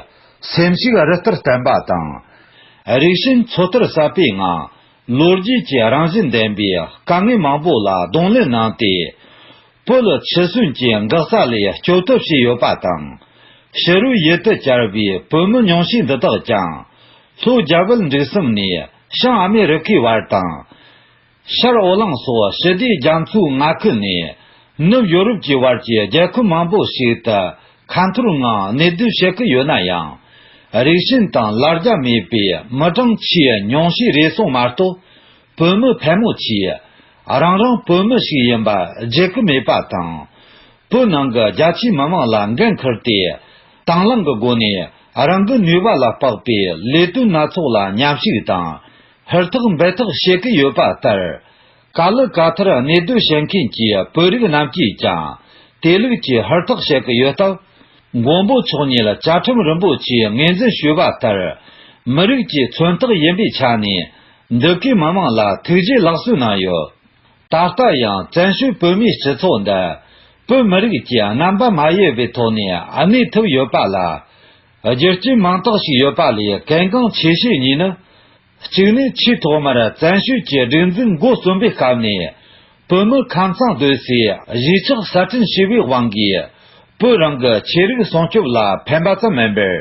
སེམས་ཤུགས་རི་ལྟར་བརྟན་པ་དང་། རིགས་ཞེན་མཚོ་ལྟར་ཟབ་པའི་ངང་། ལོ་རྒྱུས་ཀྱི་རང་བཞིན་ལྡན་པའི་དཀའ་ངལ་མང་པོ་ལ་གདོང་ལེན་གནང་སྟེ། བོད་ལ་འཆི་གསོན་གྱི་འགག་རྩ་ལས་སྐྱོབ་ཐབས་བྱས་ཡོད་པ་དང་། ཕྱི་རོལ་ཡུལ་དུ་གྱར་བའི་བོད་མི་ཉུང་ཤས་འདི་དག་ཀྱང་། ལྷོ་རྒྱ་བལ་འབྲུག་གསུམ་ནས་བྱང་ཨ་མེ་རི་ཁའི་བར་དང་། ཤར་ཨོ་གླིང་སོགས་ཞི་བདེ་རྒྱ་མཚོའི་མངའ་ཁུལ་ནས་ནུབ་ཡོ་རོབ་ཀྱི་བར་གྱི་རྒྱལ་ཁབ་མང་པོ་ཞིག་ཏུ་ཁ་འཐོར་ངང་གནས་སྡོད་བྱེད་ཀྱི་ཡོད་ན་ཡང་། རིགས་ཞེན་དང་ལར་རྒྱ་མེད་པའི་མི་གྲངས་ཆེས་ཉུང་ཤས་རེད་སོང་མ་གཏོགས། བོད་མི་ཕལ་མོ་ཆེས་རང་རང་བོད་མི་ཞིག་ཡིན་པ་བརྗེད་ཀྱི་མེད་པ་དང་། བོད་ནང་གི་རྒྱ་ཆེའི་མི་མང་ལ་འགན་འཁུར་ཏེ། དང་བླངས་ཀྱི་སྒོ་ནས་རང་གི་ནུས་པ་ལ་དཔག་པའི་ལས་དོན་སྣ་ཚོགས་ལ་མཉམ་ཞུགས་དང་། ཧུར་ཐག་འབད་ཐག་བྱེད་ཀྱི་ཡོད་པ་ལྟར། ཀ་ལི་ཀ་ཐར་གནས་སྡོད་བྱེད་མཁན་གྱི་བོད་རིགས་རྣམས་ཀྱིས་ཀྱང་དེ་ལུགས་ཀྱི་ཧུར་ཐག་བྱེད་ཀྱི་ཡོད་སྟབས། མགོན་པོ་མཆོག་ཉིད་བཅའ་ཁྲིམས་རིན་པོ་ཆེས་ངོས་འཛིན་ཞུས་པ་ལྟར། མི་རིགས་ཀྱི་མཚོན་རྟགས་ཡིན་པའི་ཆ་ནས་འདི་གའི་མི་མང་ལ་ཐུགས་རྗེ་ལགས་གསོལ་གནང་ཡོད། ད་ལྟ་ཡང་བཙན་བྱོལ་བོད་མིའི་སྤྱི་ཚོགས་འདི་བོད་མི་རིགས་ཀྱི་རྣམ་པ་མ་གཡེལ་བའི་ཐོག་ནས་གནས་ཐུབ་ཡོད་པ་ལ། རྒྱུ་རྐྱེན་མང་དག་ཞིག་ཡོད་པ་ལས་གལ་འགངས་ཆེ་ཤོས་གཉིས་ནི། གཅིག་ནི་ཆེས་ཐོག་མར་བཙན་བྱོལ་གྱི་སྒྲིག་འཛུགས་འགོ་རྩོམ་པའི་སྐབས་ནས། བོད་མི་ཁམས་གཙང་སྡོད་སའི་གཞིས་ཆགས་གསར་སྐྲུན་བྱས་པའི་དབང་གིས། བོད་རང་གི་ཆོས་རིག་སྲུང་སྐྱོབ་ལ་ཕན་པ་ཙམ་མིན་པར།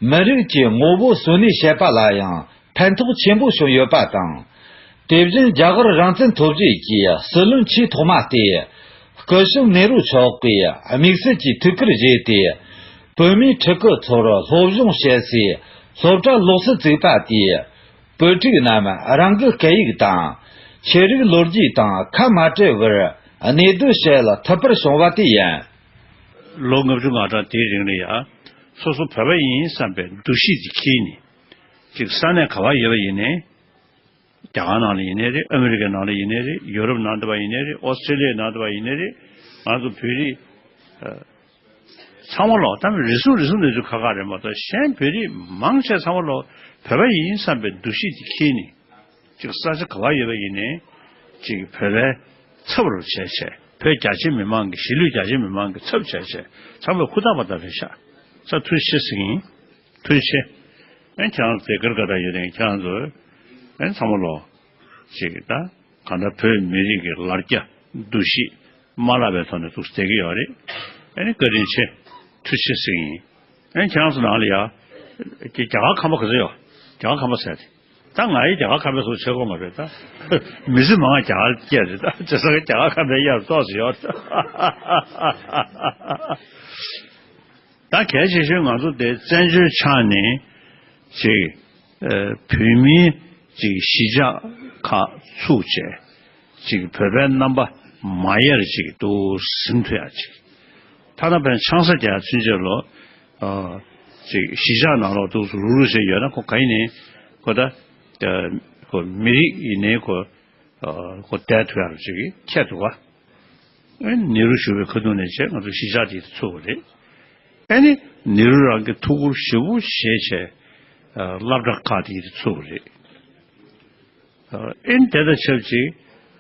མི་རིགས་ཀྱི་ངོ་བོ་གསོན་གནས་བྱེད་པ་ལ་ཡང་ཕན་ཐོགས་ཆེན་པོ་བྱུང་ཡོད་པ་དང་། དེ་བཞིན་རྒྱ་གར་རང་བཙན་ཐོབ་རྗེས་ཀྱི་སྲིད་བློན་ཆེས་ཐོག་མ་སྟེ། སྐུ་ཞབས་ནེ་རུ་མཆོག་གིས་དམིགས་བསལ་གྱི་ཐུགས་ཁུར་བཞེས་ཏེ། བོད་མིའི་ཕྲུ་གུ་ཚོར་སློབ་སྦྱོང་བྱེད་སའི་སློབ་གྲྭ་ལོགས་སུ་བཙུགས་པ་དེས། བོད་ཕྲུག་རྣམས་རང་གི་སྐད་ཡིག་དང་། ཆོས་རིག་ལོ་རྒྱུས་དང་ཁ་མ་བྲལ་བར་གནས་སྡོད་བྱེད་ཐུབ་པར་བྱུང་བ་དེ་ཡིན། ལོ་ལྔ་བཅུ་ང་གྲངས་དེའི་རིང་ལ་ཡང་། སོ་སོ་བོད་པ་ཡིན་བསམ་པའི་འདུ་ཤེས་ཅིག་འཁྱེར་ནས། ཅིག་ས་གནས་ག་བར་ཡོད་པ་ཡིན་ནའི། རྒྱ་གར་ནང་ལ་ཡིན་ནའི་རེད། ཨ་མི་རི་ཀའི་ནང་ལ་ཡིན་ནའི་རེད། ཡོ་རོབ་ནང་དུ་བ་ཡིན་ནའི་རེད། ཨོ་སི་ཀྲི་ལི་ཡའི་ནང་དུ་བ་ཡིན་ནའི་རེད། ང་ཚོ་བོད་རིགས། ཨ། ཚང་མ་ལོག་ད་རེ་ཟུང་རེ་ཟུང་ནས་ཚུར་ཁ་ཁ་རེད་མ་གཏོགས། གཞན་བོད་རིགས་མང་ཆེ་ཚང་མ་ལོག་བོད་པ་ཡིན་བསམ་པའི་འདུ་ཤེས་ཅིག་འཁྱེར་ནས། ཅིག་ས་ཆ་ག་བ་ཡོད་པ་ཡིན་ནའི། ཅིག་བོད་པའི་ཚབ་རུ་བྱས་བྱས། བོད་རྒྱ་ཆེ་མི་མང་གི། གཞིས་ལུས་རྒྱ་ཆེ་མི་མང་གི་ཚབ་བྱས་བྱས། ཚང་མས་ཧུར་ཐག་པ་ལྟར་རེད་ཤག་ས་ཐུགས་རྗེ་ཆེ་ཟེར་གི་ཡིན། ཐུགས་རྗེ་ཆེ། ཨེ་ཁྱེད་རང་ཚོ་དེ་གར་ག་ད་ཡོད་དེ་ཁྱེད་རང་ཚོ། ཨེ་ཚང་མ་ལོ། ཅིག་ད། གང་ལྟར་བོད་མི་རིགས་ཀྱི་ལར་རྒྱ་འདུ་ཤེས་མ་བརླག་པའི་ཐོག་ནས་འདུག་བསྡད་ཀྱི་ཡོད་རེད། ཨེ་ནི་བཀའ་དྲིན་ཆེ། ཐུགས་རྗེ་ཆེ་ཟེར་གི་ཡིན། ཨེ་ཁྱེད་རང་ཚོ་ནང་ལ་ཡ། རྒྱ་གར་ཁམས་པ་ག་ཚོད་ཡོད། རྒྱ་གར་ཁམས་པ་ཟེར་ཏེ། ད་ང་ཡི་རྒྱ་གར་ཁམས་པའི་བཟོ་བྱེད་དགོས་མ་རེད་ད། མི་ཚེ་མང་བ་རྒྱ་གར་སྐྱེས་རེད་ད། བྱས་ཙང་རྒྱ་གར་ཁམས་པའི་གཡས་ལ་ཏོག་ཙམ་ཡོད་རེད། ད་གལ་ཆེ་ཤོས་ང་ཚོ་དེ་བཙན་བྱོལ་ཆགས་ནས་ཅིག་ཨ། བོད་མིའི་ཅིག་གཞིས་ཆགས་ཁག་ཚུགས་བྱས། ཅིག་བོད་པའི་རྣམ་པ་མ་ཡལ་ཅིག་ཏུ་ཟིན་ཐུབ་ཡ་ཅིག་ཐ་ན་ཕན་ཆང་ས་རྒྱག་ཚུན་ཆད་ལོ། ཨ། ཅིག་གཞིས་ཆགས་ནང་ལོགས་འདུག་སེ་རུག་རུག་བྱས་ཡོད་ན། ཁོ་ག་ཡིན་ནའི་ཁོ་ད། ཨ། ཁོ་མི་རིགས་ཡིན་ནའི་ཁོ། ཨ། ཁོ་བསྡད་ཐུབ་ཡ་ཅིག་ཁྱད་འདུག་ག་ཨེ་ནེ་རུ་བཞུགས་པའི་ཁ་ཐུག་ནས་བྱས་ང་ཚོ་གཞིས་ཆགས་དེ་ཚུགས་པ་རེད། ཨེ་ནི་ནེ་རུ་རང་གིས་ཐུགས་ཁུར་ཞེ་པོ་བཞེས་བྱས། ཨ། སློབ་གྲྭ་ཁག་དེ་ཚུགས་པ་རེད། ཨ། ཨེ་ནི་དེ་དང་ཆབས་ཅིག་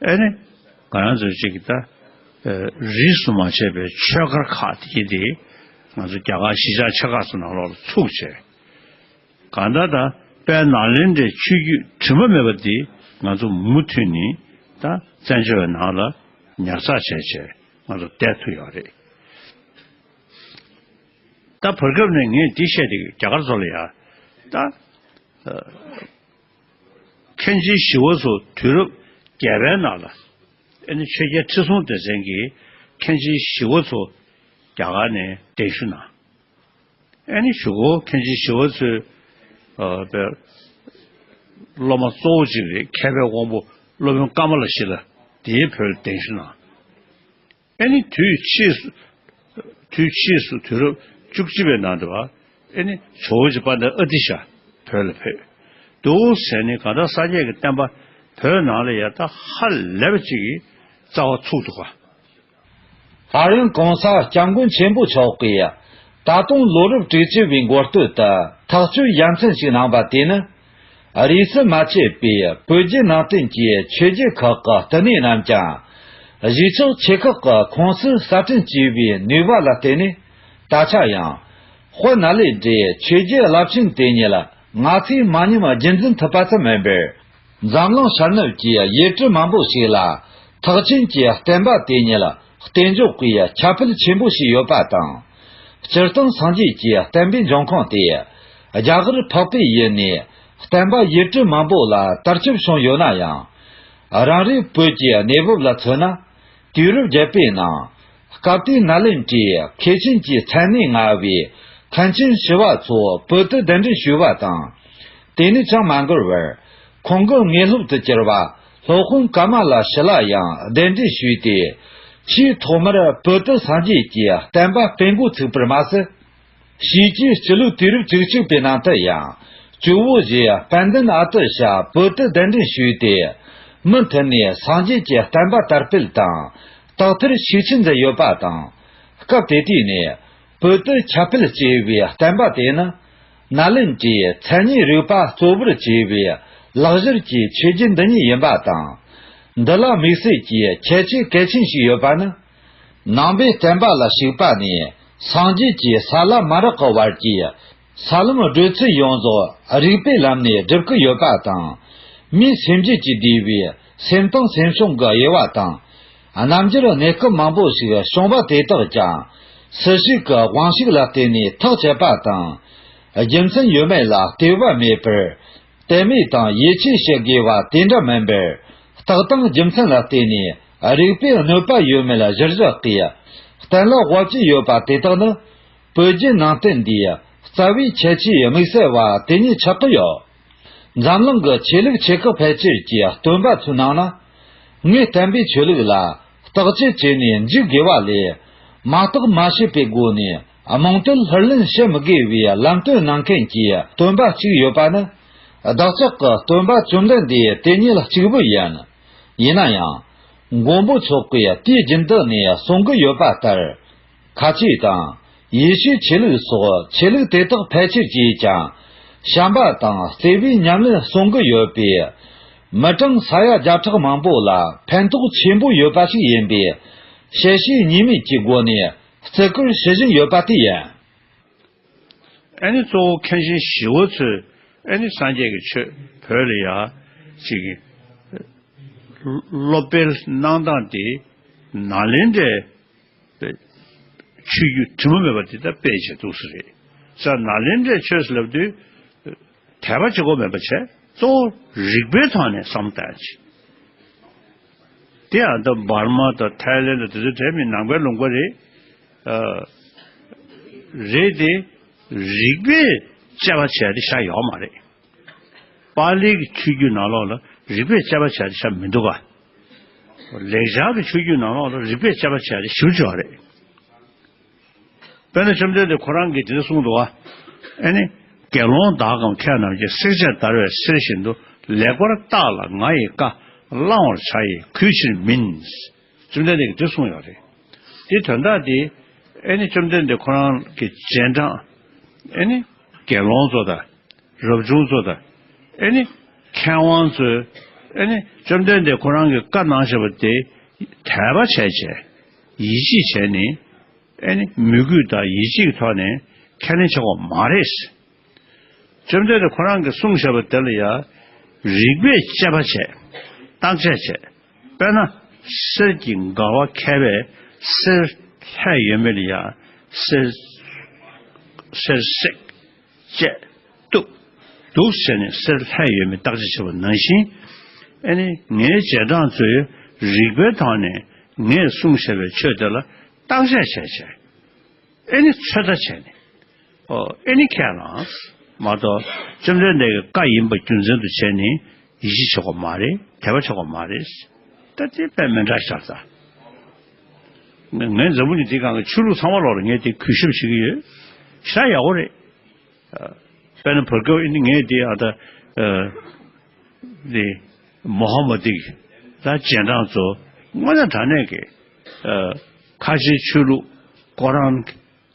ཨེ་ནི། ག་རང་ཚོའི་ཅིག་ད་རིས་སུ་མ་ཆད་པའི་ཆོས་སྒར་ཁག་དེ་དེ་ང་ཚོ་རྒྱ་གར་གཞིས་ཆགས་ཆེ་ཁག་ཚོ་ནང་ལོགས་ལ་ཚུགས་བྱས། གང་ལྟར་ད་དཔལ་ནཱ་ལེནྡྲའི་ཆོས་བརྒྱུད་དྲི་མ་མེད་པ་འདི་ང་ཚོ་མུ་མཐུད་ནས་ད་བཙན་བྱོལ་བའི་ནང་ལ་ཉར་ཚགས་བྱས་བྱས་ང་ཚོ་བསྡད་ཐུབ་ཡོད་རེད། ད་བར་སྐབས་ནས་ངས་འདི་བཤད་དེ་རྒྱ་གར་ཚོ་ལ་ཡ་ད་མཁན་ཆེན་ཞི་བ་འཚོ་དུས་རབས་བརྒྱད་པའི་ནང་ལ་ཨེ་ནི་ཆོས་རྒྱལ་ཁྲི་སྲོང་ལྡེ་བཙན་གྱིས་མཁན་ཆེན་ཞི་བ་འཚོ་རྒྱ་གར་ནས་གདན་ཞུ་གནང་། ཨེ་ནི་གཞུག་གུ་མཁན་ཆེན་ཞི་བ་འཚོས་ཨ་པའི་སློབ་མ་གཙོ་བོ་གཅིག་རེད། མཁས་པའི་དབང་པོ་སློབ་དཔོན་ཀ་མ་ལ་ཤཱི་ལ་དེའི་བོད་ལ་གདན་ཞུ་གནང་། ཨེ་ནི་དུས་ཕྱིས་སུ་དུས་ཕྱིས་སུ་དུས་རབས་བཅུ་གཅིག་པའི་ནང་དུ་བ་ཨེ་ནི་ཇོ་བོ་རྗེ་དཔལ་ལྡན་ཨ་ཏི་ཤ་བོད་ལ་ཕེབས་འདུག་ཟེར་ནས་གང་ལྟར་སངས་རྒྱས་ཀྱི་བསྟན་པ་བོད་ནང་ལ་ཡ་ད་ཧ་ལས་པ་ཅིག་གི་རྩ་བ་ཚུགས་འདུག་ག། ཨ་རིའི་གོང་ས་སྐྱབས་མགོན་ཆེན་པོ་མཆོག་གིས་ད་དུང་ལོ་རབས་དྲུག་ཅུ་བའི་འགོ་སྟོད་དུ་ཐག་གཅོད་ཡ་མཚན་ཞིག་གནང་བ་དེ་ནི། རིས་སུ་མ་ཆད་པའི་བོད་བརྒྱུད་ནང་བསྟན་གྱི་ཆོས་བརྒྱུད་ཁག་གི་བསྟི་གནས་རྣམས་ཀྱང་གཞིས་ཆགས་ཆེ་ཁག་གི་ཁོངས་སུ་གསར་སྐྲུན་བྱས་པའི་ནུས་པ་ལ་བརྟེན་ནས་ད་ཆ་ཡང་དཔལ་ནཱ་ལེནྡྲའི་ཆོས་བརྒྱུད་རླབས་ཆེན་དེ་ཉིད་ལ་ང་ཚོས་མ་ཉམས་རྒྱུན་འཛིན་ཐུབ་པ་ཙམ་མིན་པར། འཛམ་གླིང་ཤར་ནུབ་ཀྱི་ཡུལ་གྲུ་མང་པོ་ཞིག་ལ་ཐེག་ཆེན་གྱི་བསྟན་པ་དེ་ཉིད་གཏན་འཇགས་ཀྱི་ཁྱབ་སྤེལ་ཆེན་པོ་ཞིག་ཡོད་པ་དང་། སྤྱིར་བཏང་སངས་རྒྱས་ཀྱི་བསྟན་པའི་འབྱུང་ཁུངས་དེ་རྒྱ་གར་འཕགས་པའི་ཡུལ་ནས་བསྟན་པ་ཡུལ་གྲུ་མང་པོ་ལ་དར་ཁྱབ་བྱུང་ཡོད་ན་ཡང་། རང་རེའི་བོད་ཀྱི་གནས་བབ་ལ་མཚོན་ན། དུས་རབས་བརྒྱད་པའི་ནང་། སྐབས་དེའི་ནཱ་ལེནྡྲའི་མཁས་ཆེན་གྱི་མཚན་གནས་མངའ་བའི་མཁན་ཆེན་ཞི་བ་འཚོ་བོད་དུ་གདན་འདྲེན་ཞུས་པ་དང་། དེ་ནས་ཅང་མ་འགོར་བར། ཁོང་གི་དངོས་སློབ་ཏུ་གྱུར་པ་སློབ་དཔོན་ཀ་མ་ལ་ཤཱི་ལ་ཡང་གདན་འདྲེན་ཞུས་ཏེ། ཆེས་ཐོག་མར་བོད་དུ་སངས་རྒྱས་ཀྱི་བསྟན་པ་སྤེལ་འགོ་ཚུགས་པར་མ་ཟད། ཕྱིས་ཀྱི་སྤྱི་ལོའི་དུས་རབས་བཅུ་གཅིག་པའི་ནང་དུ་ཡང་ཇོ་བོ་རྗེ་དཔལ་ལྡན་ཨ་ཏི་ཤ་བོད་དུ་གདན་འདྲེན་ཞུས་ཏེ། མུ་མཐུད་ནས་སངས་རྒྱས་ཀྱི་བསྟན་པ་དར་སྤེལ་དང་དག་ཐེར་ཤུགས་ཆེན་མཛད་ཡོད་པ་དང་། སྐབས་དེ་དུས་ནས་བོད་དུ་ཁྱབ་སྤེལ་བྱས་པའི་བསྟན་པ་དེ་ནི་ནཱ་ལེནྡྲའི་མཚན་ཉིད་རིག་པ་གཙོ་བོར་བྱས་པའི་ལེགས་སྦྱར་གྱི་ཆོས་བརྒྱུད་འདི་ཉིད་ཡིན་པ་དང་། འདི་ལ་དམིགས་བསལ་གྱི་ཁྱད་ཆོས་གལ་ཆེན་ཞིག་ཡོད་པ་ནི། ནང་པའི་བསྟན་པ་ལ་ཞུགས་པ་ནས་སངས་རྒྱས་ཀྱི་ས་ལམ་མ་རག་གི་བར་གྱི་ས་ལམ་བགྲོད་ཚུལ་ཡོངས་རྫོགས་རིགས་པའི་ལམ་ནས་སྒྲུབ་ཀྱི་ཡོད་པ་དང་། མིའི་སེམས་རྒྱུད་ཀྱིས་བསྡུས་པའི་སེམས་དང་སེམས་བྱུང་གི་དབྱེ་བ་དང་། རྣམ་འགྱུར་གནས་སྐབས་མང་པོ་ཞིག་བྱུང་བ་དེ་དག་ཀྱང་སྲིད་ཞིའི་དབང་ཤུགས་ལ་བརྟེན་ནས་ཐག་བཅད་པ་དང་། རྒྱུ་མཚན་ཡོད་མེད་ལ་ལྟོས་པ་མེད་པར། དད་མོས་དང་ཡིད་ཆེས་བྱེད་དགོས་པ་དེ་འདྲ་མིན་པར། རྟགས་དང་རྒྱུ་མཚན་ལ་བརྟེན་ནས་རིགས་པས་གནོད་པ་ཡོད་མེད་གཞིར་བཞག་གིས་གཏན་ལ་དབབ་ཀྱི་ཡོད་པ་དེ་དག་ནི། བོད་བརྒྱུད་ནང་བསྟན་འདིའི་རྩ་བའི་ཁྱད་ཆོས་དམིགས་བསལ་བ་དེ་ཉིད་ཆགས་ཀྱི་ཡོད། འཛམ་གླིང་གི་ཆོས་ལུགས་ཆེ་ཁག་ཕལ་ཆེར་གྱི་སྟོན་པ་ཚོའི་ནང་ན། ངས་བསྟན་པའི་ཆོས་ལུགས་ལ་བརྟག་དཔྱད་བྱས་ནས་འཇིགས་དགོས་པ་ལས། མ་བརྟགས་མ་དཔྱད་པའི་སྒོ་ནས་རྨོངས་དད་ལྷུར་ལེན་བྱེད་མི་དགོས་པའི་ལམ་སྟོན་གནང་མཁན་གྱི་སྟོན་པ་གཅིག་ཡོད་པ་ནི། བདག་ཅག་གི་སྟོན་པ་བཅོམ་ལྡན་འདས་དེ་ཉིད་གཅིག་པུ་ཡིན། ཡིན་ན་ཡང་། མགོན་པོ་མཆོག་གིས་དུས་རྒྱུན་དུ་ནས་གསུང་གི་ཡོད་པ་ལྟར། ཁ་ཆེ་དང་། ཡེ་ཤུའི་ཆོས་ལུགས་སོགས་ཆོས་ལུགས་དེ་དག་ཕལ་ཆེར་གྱིས་ཀྱང་། བྱམས་པ་དང་བརྩེ་བའི་ཉམས་ལེན་གསུང་གི་ཡོད་པས། མི་གྲངས་ས་ཡ་བརྒྱ་ཕྲག་མང་པོ་ལ་ཕན་ཐོགས་ཆེན་པོ་ཡོད་པ་ཞིག་ཡིན་པས། དཔྱད་ཞིབ་གཉིས་མེད་ཀྱི་སྒོ་ནས་བརྩི་བཀུར་ཞུ་བཞིན་ཡོད་པ་དེ་ཡིན། ཨ་ནི་གཙོ་བོ་མཁན་ཆེན་ཞི་བ་འཚོས་ཨ་ནི་སངས་རྒྱས་ཀྱི་ཆོས་བོད་ལ་ཡ་ཅིག་སློབ་སྤེལ་གནང་སྟངས་དེ་ནཱ་ལེནྡྲའི་ཆོས་བརྒྱུད་དྲི་མ་མེད་པ་དེ་ལྟར་སྤེལ་བྱས་འདུག་ས་རེད། ས་ནཱ་ལེནྡྲའི་ཆོས་ཟེར་ལབ་དུས་དད་པ་བྱེད་དགོས་མེད་པ་བྱས། གཙོ་བོ་རིག་པའི་ཐོག་ནས་བསམ་བཏང་ཅིག་དེ་ཡང་ད་འབར་མ་དང་ཐའི་ལེན་དང་དེ་ཚོ་དེ་མིན་ནང་པའི་ལུང་པ་རེད། ཨ། རེད་དེ། རིག་པས་དཔྱད་པ་བྱས་ཏེ་བཞག་ཡོད་མ་རེད། པཱ་ལིའི་ཆོས་བརྒྱུད་ནང་ལོགས་ལ་རིག་པས་དཔྱད་པ་བྱས་ཏེ་བཞག་མི་འདུག་ག་ལེགས་སྦྱར་གྱི་ཆོས་བརྒྱུད་ནང་ལོགས་ལ་རིག་པས་དཔྱད་པ་བྱས་ཏེ་ཞིབ་ཆེ་བ་རེད། དཔེར་ན་བཅོམ་ལྡན་འདས་ཁོ་རང་གིས་དེ་འདྲ་གསུངས་འདུག་ག་ཨ་ནི། དགེ་སློང་དག་གམ་མཁས་རྣམས་ཀྱིས། བསྲེགས་བཅད་བརྡར་བའི་གསེར་བཞིན་དུ། ལེགས་པར་བརྟགས་ལ་ང་ཡི་བཀའ། བླང་བར་བྱ་ཡི་གུས་ཕྱིར་མིན། བཅོམ་ལྡན་འདས་ཀྱིས་དེ་གསུངས་ཡོད་རེད། དེ་དོན་དག་དེ་ཨ་ནི་བཅོམ་ལྡན་འདས་ཁོ་རང་གི་རྗེས་འབྲང་ཨ་ནི་དགེ་སློང་ཚོ་དང་རབ་བྱུང་ཚོ་དང་ཨ་ནི་མཁས་དབང་ཚོས་ཨ་ནི་བཅོམ་ལྡན་འདས་ཁོ་རང་གི་བཀའ་གནང་བཞག་པ་དེ་ དད་པ་བྱས་བྱས། ཡིད་ཆེས་བྱས་ནས། ཨེ་ནི་མོས་གུས་དང་ཡིད་ཆེས་ཀྱི་ཐོག་ནས་ཁས་ལེན་བྱེད་དགོས་མ་རེད། བཅོམ་ལྡན་འདས་ཁོ་རང་གིས་གསུངས་བཞག་པ་དེ་ལ་ཡང་རིགས་པས་དཔྱད་པ་བྱས། བརྟག་དཔྱད་བྱས། དཔེར་ན། གསེར་གྱི་འགལ་བ་མཁས་པས་གསེར་ལྷད་ཡོད་མེད་ལ་ཡང་གསེར། གསེར་བསྲེགས། བཅད། གཏུབ། འདུག་བྱས་ནས་གསེར་ལྷད་ཡོད་མེད་བརྟག་དཔྱད་བྱེད་པ་ནང་བཞིན། ཨེ་ནི་ངའི་རྗེས་འབྲང་ཚོས་རིགས་པའི་ཐོག་ནས་ངས་གསུངས་བཞག་པའི་ཆོས་དེ་ལ་བརྟག་དཔྱད་བྱས་བྱས། ཨེ་ནི་ཚོད་ལྟ་བྱས་ནས། ཨོ། ཨེ་ནི་ཁས་བླངས། མ་གཏོགས་བཅོམ་ལྡན་འདས་ཀྱི་བཀའ་ཡིན་པ་རྒྱུ་མཚན་དུ་བྱས་ནས་ཡིད་ཆེས་བྱེད་དགོས་མ་རེད། དད་པ་བྱེད་དགོས་མ་རེད། ད་དེ་དཔེ་མི་འདྲ་ཤར་ཚར། ངས་ངས་འཛམ་བུ་གླིང་འདིའི་སྒང་གི་ཆོས་ལུགས་ཚང་མ་ལོག་ལ་ངས་དེ་གུས་ཞབས་བྱེད་ཀྱི་ཡོད། ཞེ་དྲག་ཡག་པོ་རེད། དཔེར་ན་བོད་སྐད་ཨེ་ནི་ངས་དེ་ཨ་ད། ཨ། དེ། མོ་ཧ་མ་དི། ད་རྗེས་འབྲང་ཚོ། དངོས་གནས་དྲང་གནས་ཀྱི། ཨ། ཁ་ཆེའི་ཆོས་ལུགས་ཁོ་རང་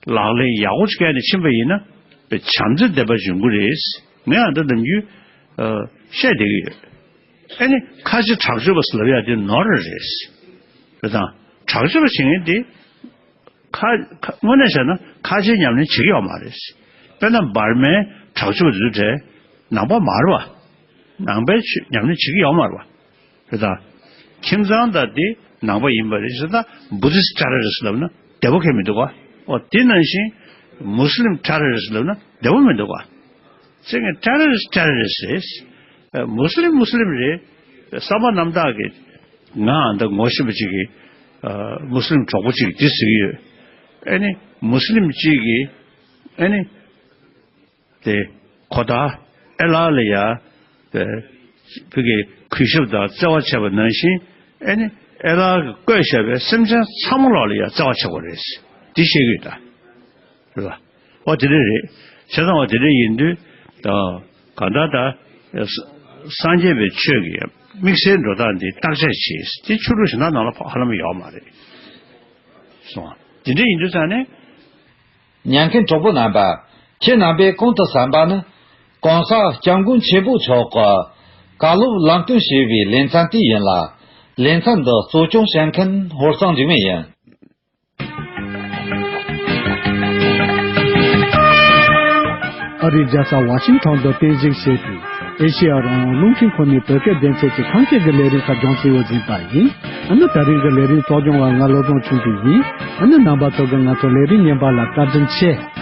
ལག་ལེན་ཡག་པོ་ཅིག་བཀལ་ནས་ཕྱིན་པ་ཡིན་ན། བྱམས་བརྩེ་ལྡན་པ་འབྱུང་གི་རེད། ངས་ཨ་ད་ནམ་རྒྱུན། ཨ། བཤད་བསྡད་ཀྱི་ཡོད། ཨེ་ནི་ཁ་ཆེ་དྲག་སྤྱོད་པ་ཟེར་ལབ་ཡ་དེ་ནོར་རེད། རེད་དང་། དྲག་སྤྱོད་པ་བྱེད་མཁན་དེ། ཁ། ཁ། དངོས་གནས་བྱས་ན་ཁ་ཆེའི་ཉམས་ལེན་བྱེད་ཀྱི་ཡོད་མ་རེད། དཔེར་ན་འབར་མའི་དྲག་སྤྱོད་པ་དེ་ཚོ་གྲས་ནང་པ་མ་རེད་པ། ནང་པའི་ཆོས་ཉམས་ལེན་བྱེད་ཀྱི་ཡོད་མ་རེད་པ། རེད་ད། ཁྱིམ་ཚང་དང་དེ་ནང་པ་ཡིན་པ་རེད་ཟེར་ད། Buddhist terrorist ལབ་ན་བདེ་པོ་གང་ཡང་མི་འདུག་ག། ཨོ། དེ་ནང་བཞིན་Muslim terrorist ལབ་ན་བདེ་པོ་མི་འདུག་ག། ཅིག་གིས་terrorist terrorist རེད། ཨ། Muslim Muslim རེད། བསམ་པ་རྣམ་དག་གིས། ང་འདི་ངོ་ཤེས་པ་ཅིག་གིས། ཨ། Muslim གྲོགས་པོ་ཅིག་གིས་འདི་ཟེར་གྱི་ཡོད། ཨེ་ནི་Muslim ཅིག་གིས། ཨེ་ནི། དེ། ཁོ་ད་ཨེ་ལགས་ལ་ཡ། དེ། བོད་ཀྱི་གུས་ཞབས་དང་བརྩེ་བ་བྱས་པ་ནང་བཞིན། ཨེ་ནི་ཨེ་ལགས་ཀྱིས་བཀོད་བཞག་པའི་སེམས་ཅན་ཚང་མ་ལོག་ལ་ཡ་བརྩེ་བ་བྱེད་དགོས་རེད། འདི་བཤད་ཀྱི་ཡོད་ད། རེད་པ། འོ་དེ་འདྲ་རེད། བྱས་ཙང་འོ་དེ་འདྲ་ཡིན་དུས། ད། གང་ལྟར་ད། ས། སངས་རྒྱས་པའི་ཆོས་ཀྱི་དམིགས་བསལ་འགྲོ་སྟངས་འདི་བརྟག་དཔྱད་བྱེད། དེ་ཆོས་ལུགས་གཞན་དག་ནང་ལ་ཧ་ལམ་ཡོད་མ་རེད། སོང་། དེ་འདྲ་ཡིན་དུས་ཙང་ནས། ཉན་མཁན་གྲོགས་པོ་རྣམ་པ། ཁྱེད་རྣམ་པས་གོང་དུ་གསན་པ་ནི། གོང་ས་སྐྱབས་མགོན་ཆེན་པོ་མཆོག་གིས་བཀའ་སློབ་ལམ་སྟོན་བྱས་པའི་ལེ་ཚན་དེ་ཡིན་ལ། ལེ་ཚན་འདི་གཙོ་སྐྱོང་བྱེད་མཁན་ཧོར་གཙང་འཇིགས་མེད་ཡིན། ཨ་རིའི་རྒྱལ་ས་ཝ་ཤིང་ཊོན་དུ་རྟེན་གཞི་བྱས་ཏེ། ཨེ་ཤེ་ཡ་རང་དབང་རླུང་འཕྲིན་ཁང་ནས་བོད་སྐད་སྡེ་ཚན་གྱི་ཁམས་སྐད་ཀྱི་ལས་རིམ་ཁག་སྦྱང་སའི་འོས་འཛིན་པ་ཡིན། ཨ་ནི་ད་རིང་གི་ལས་རིམ་གཙོ་སྐྱོང་བ་ང་བློ་བཟང་ཆོས་སྒྲོན་ཡིན། ཨ་ནི་རྣམ་པ་ཚོ་གིས་ང་ཚོ་ལས་རིམ་ཉན་པ་ལ་བཀའ་དྲིན་ཆེ།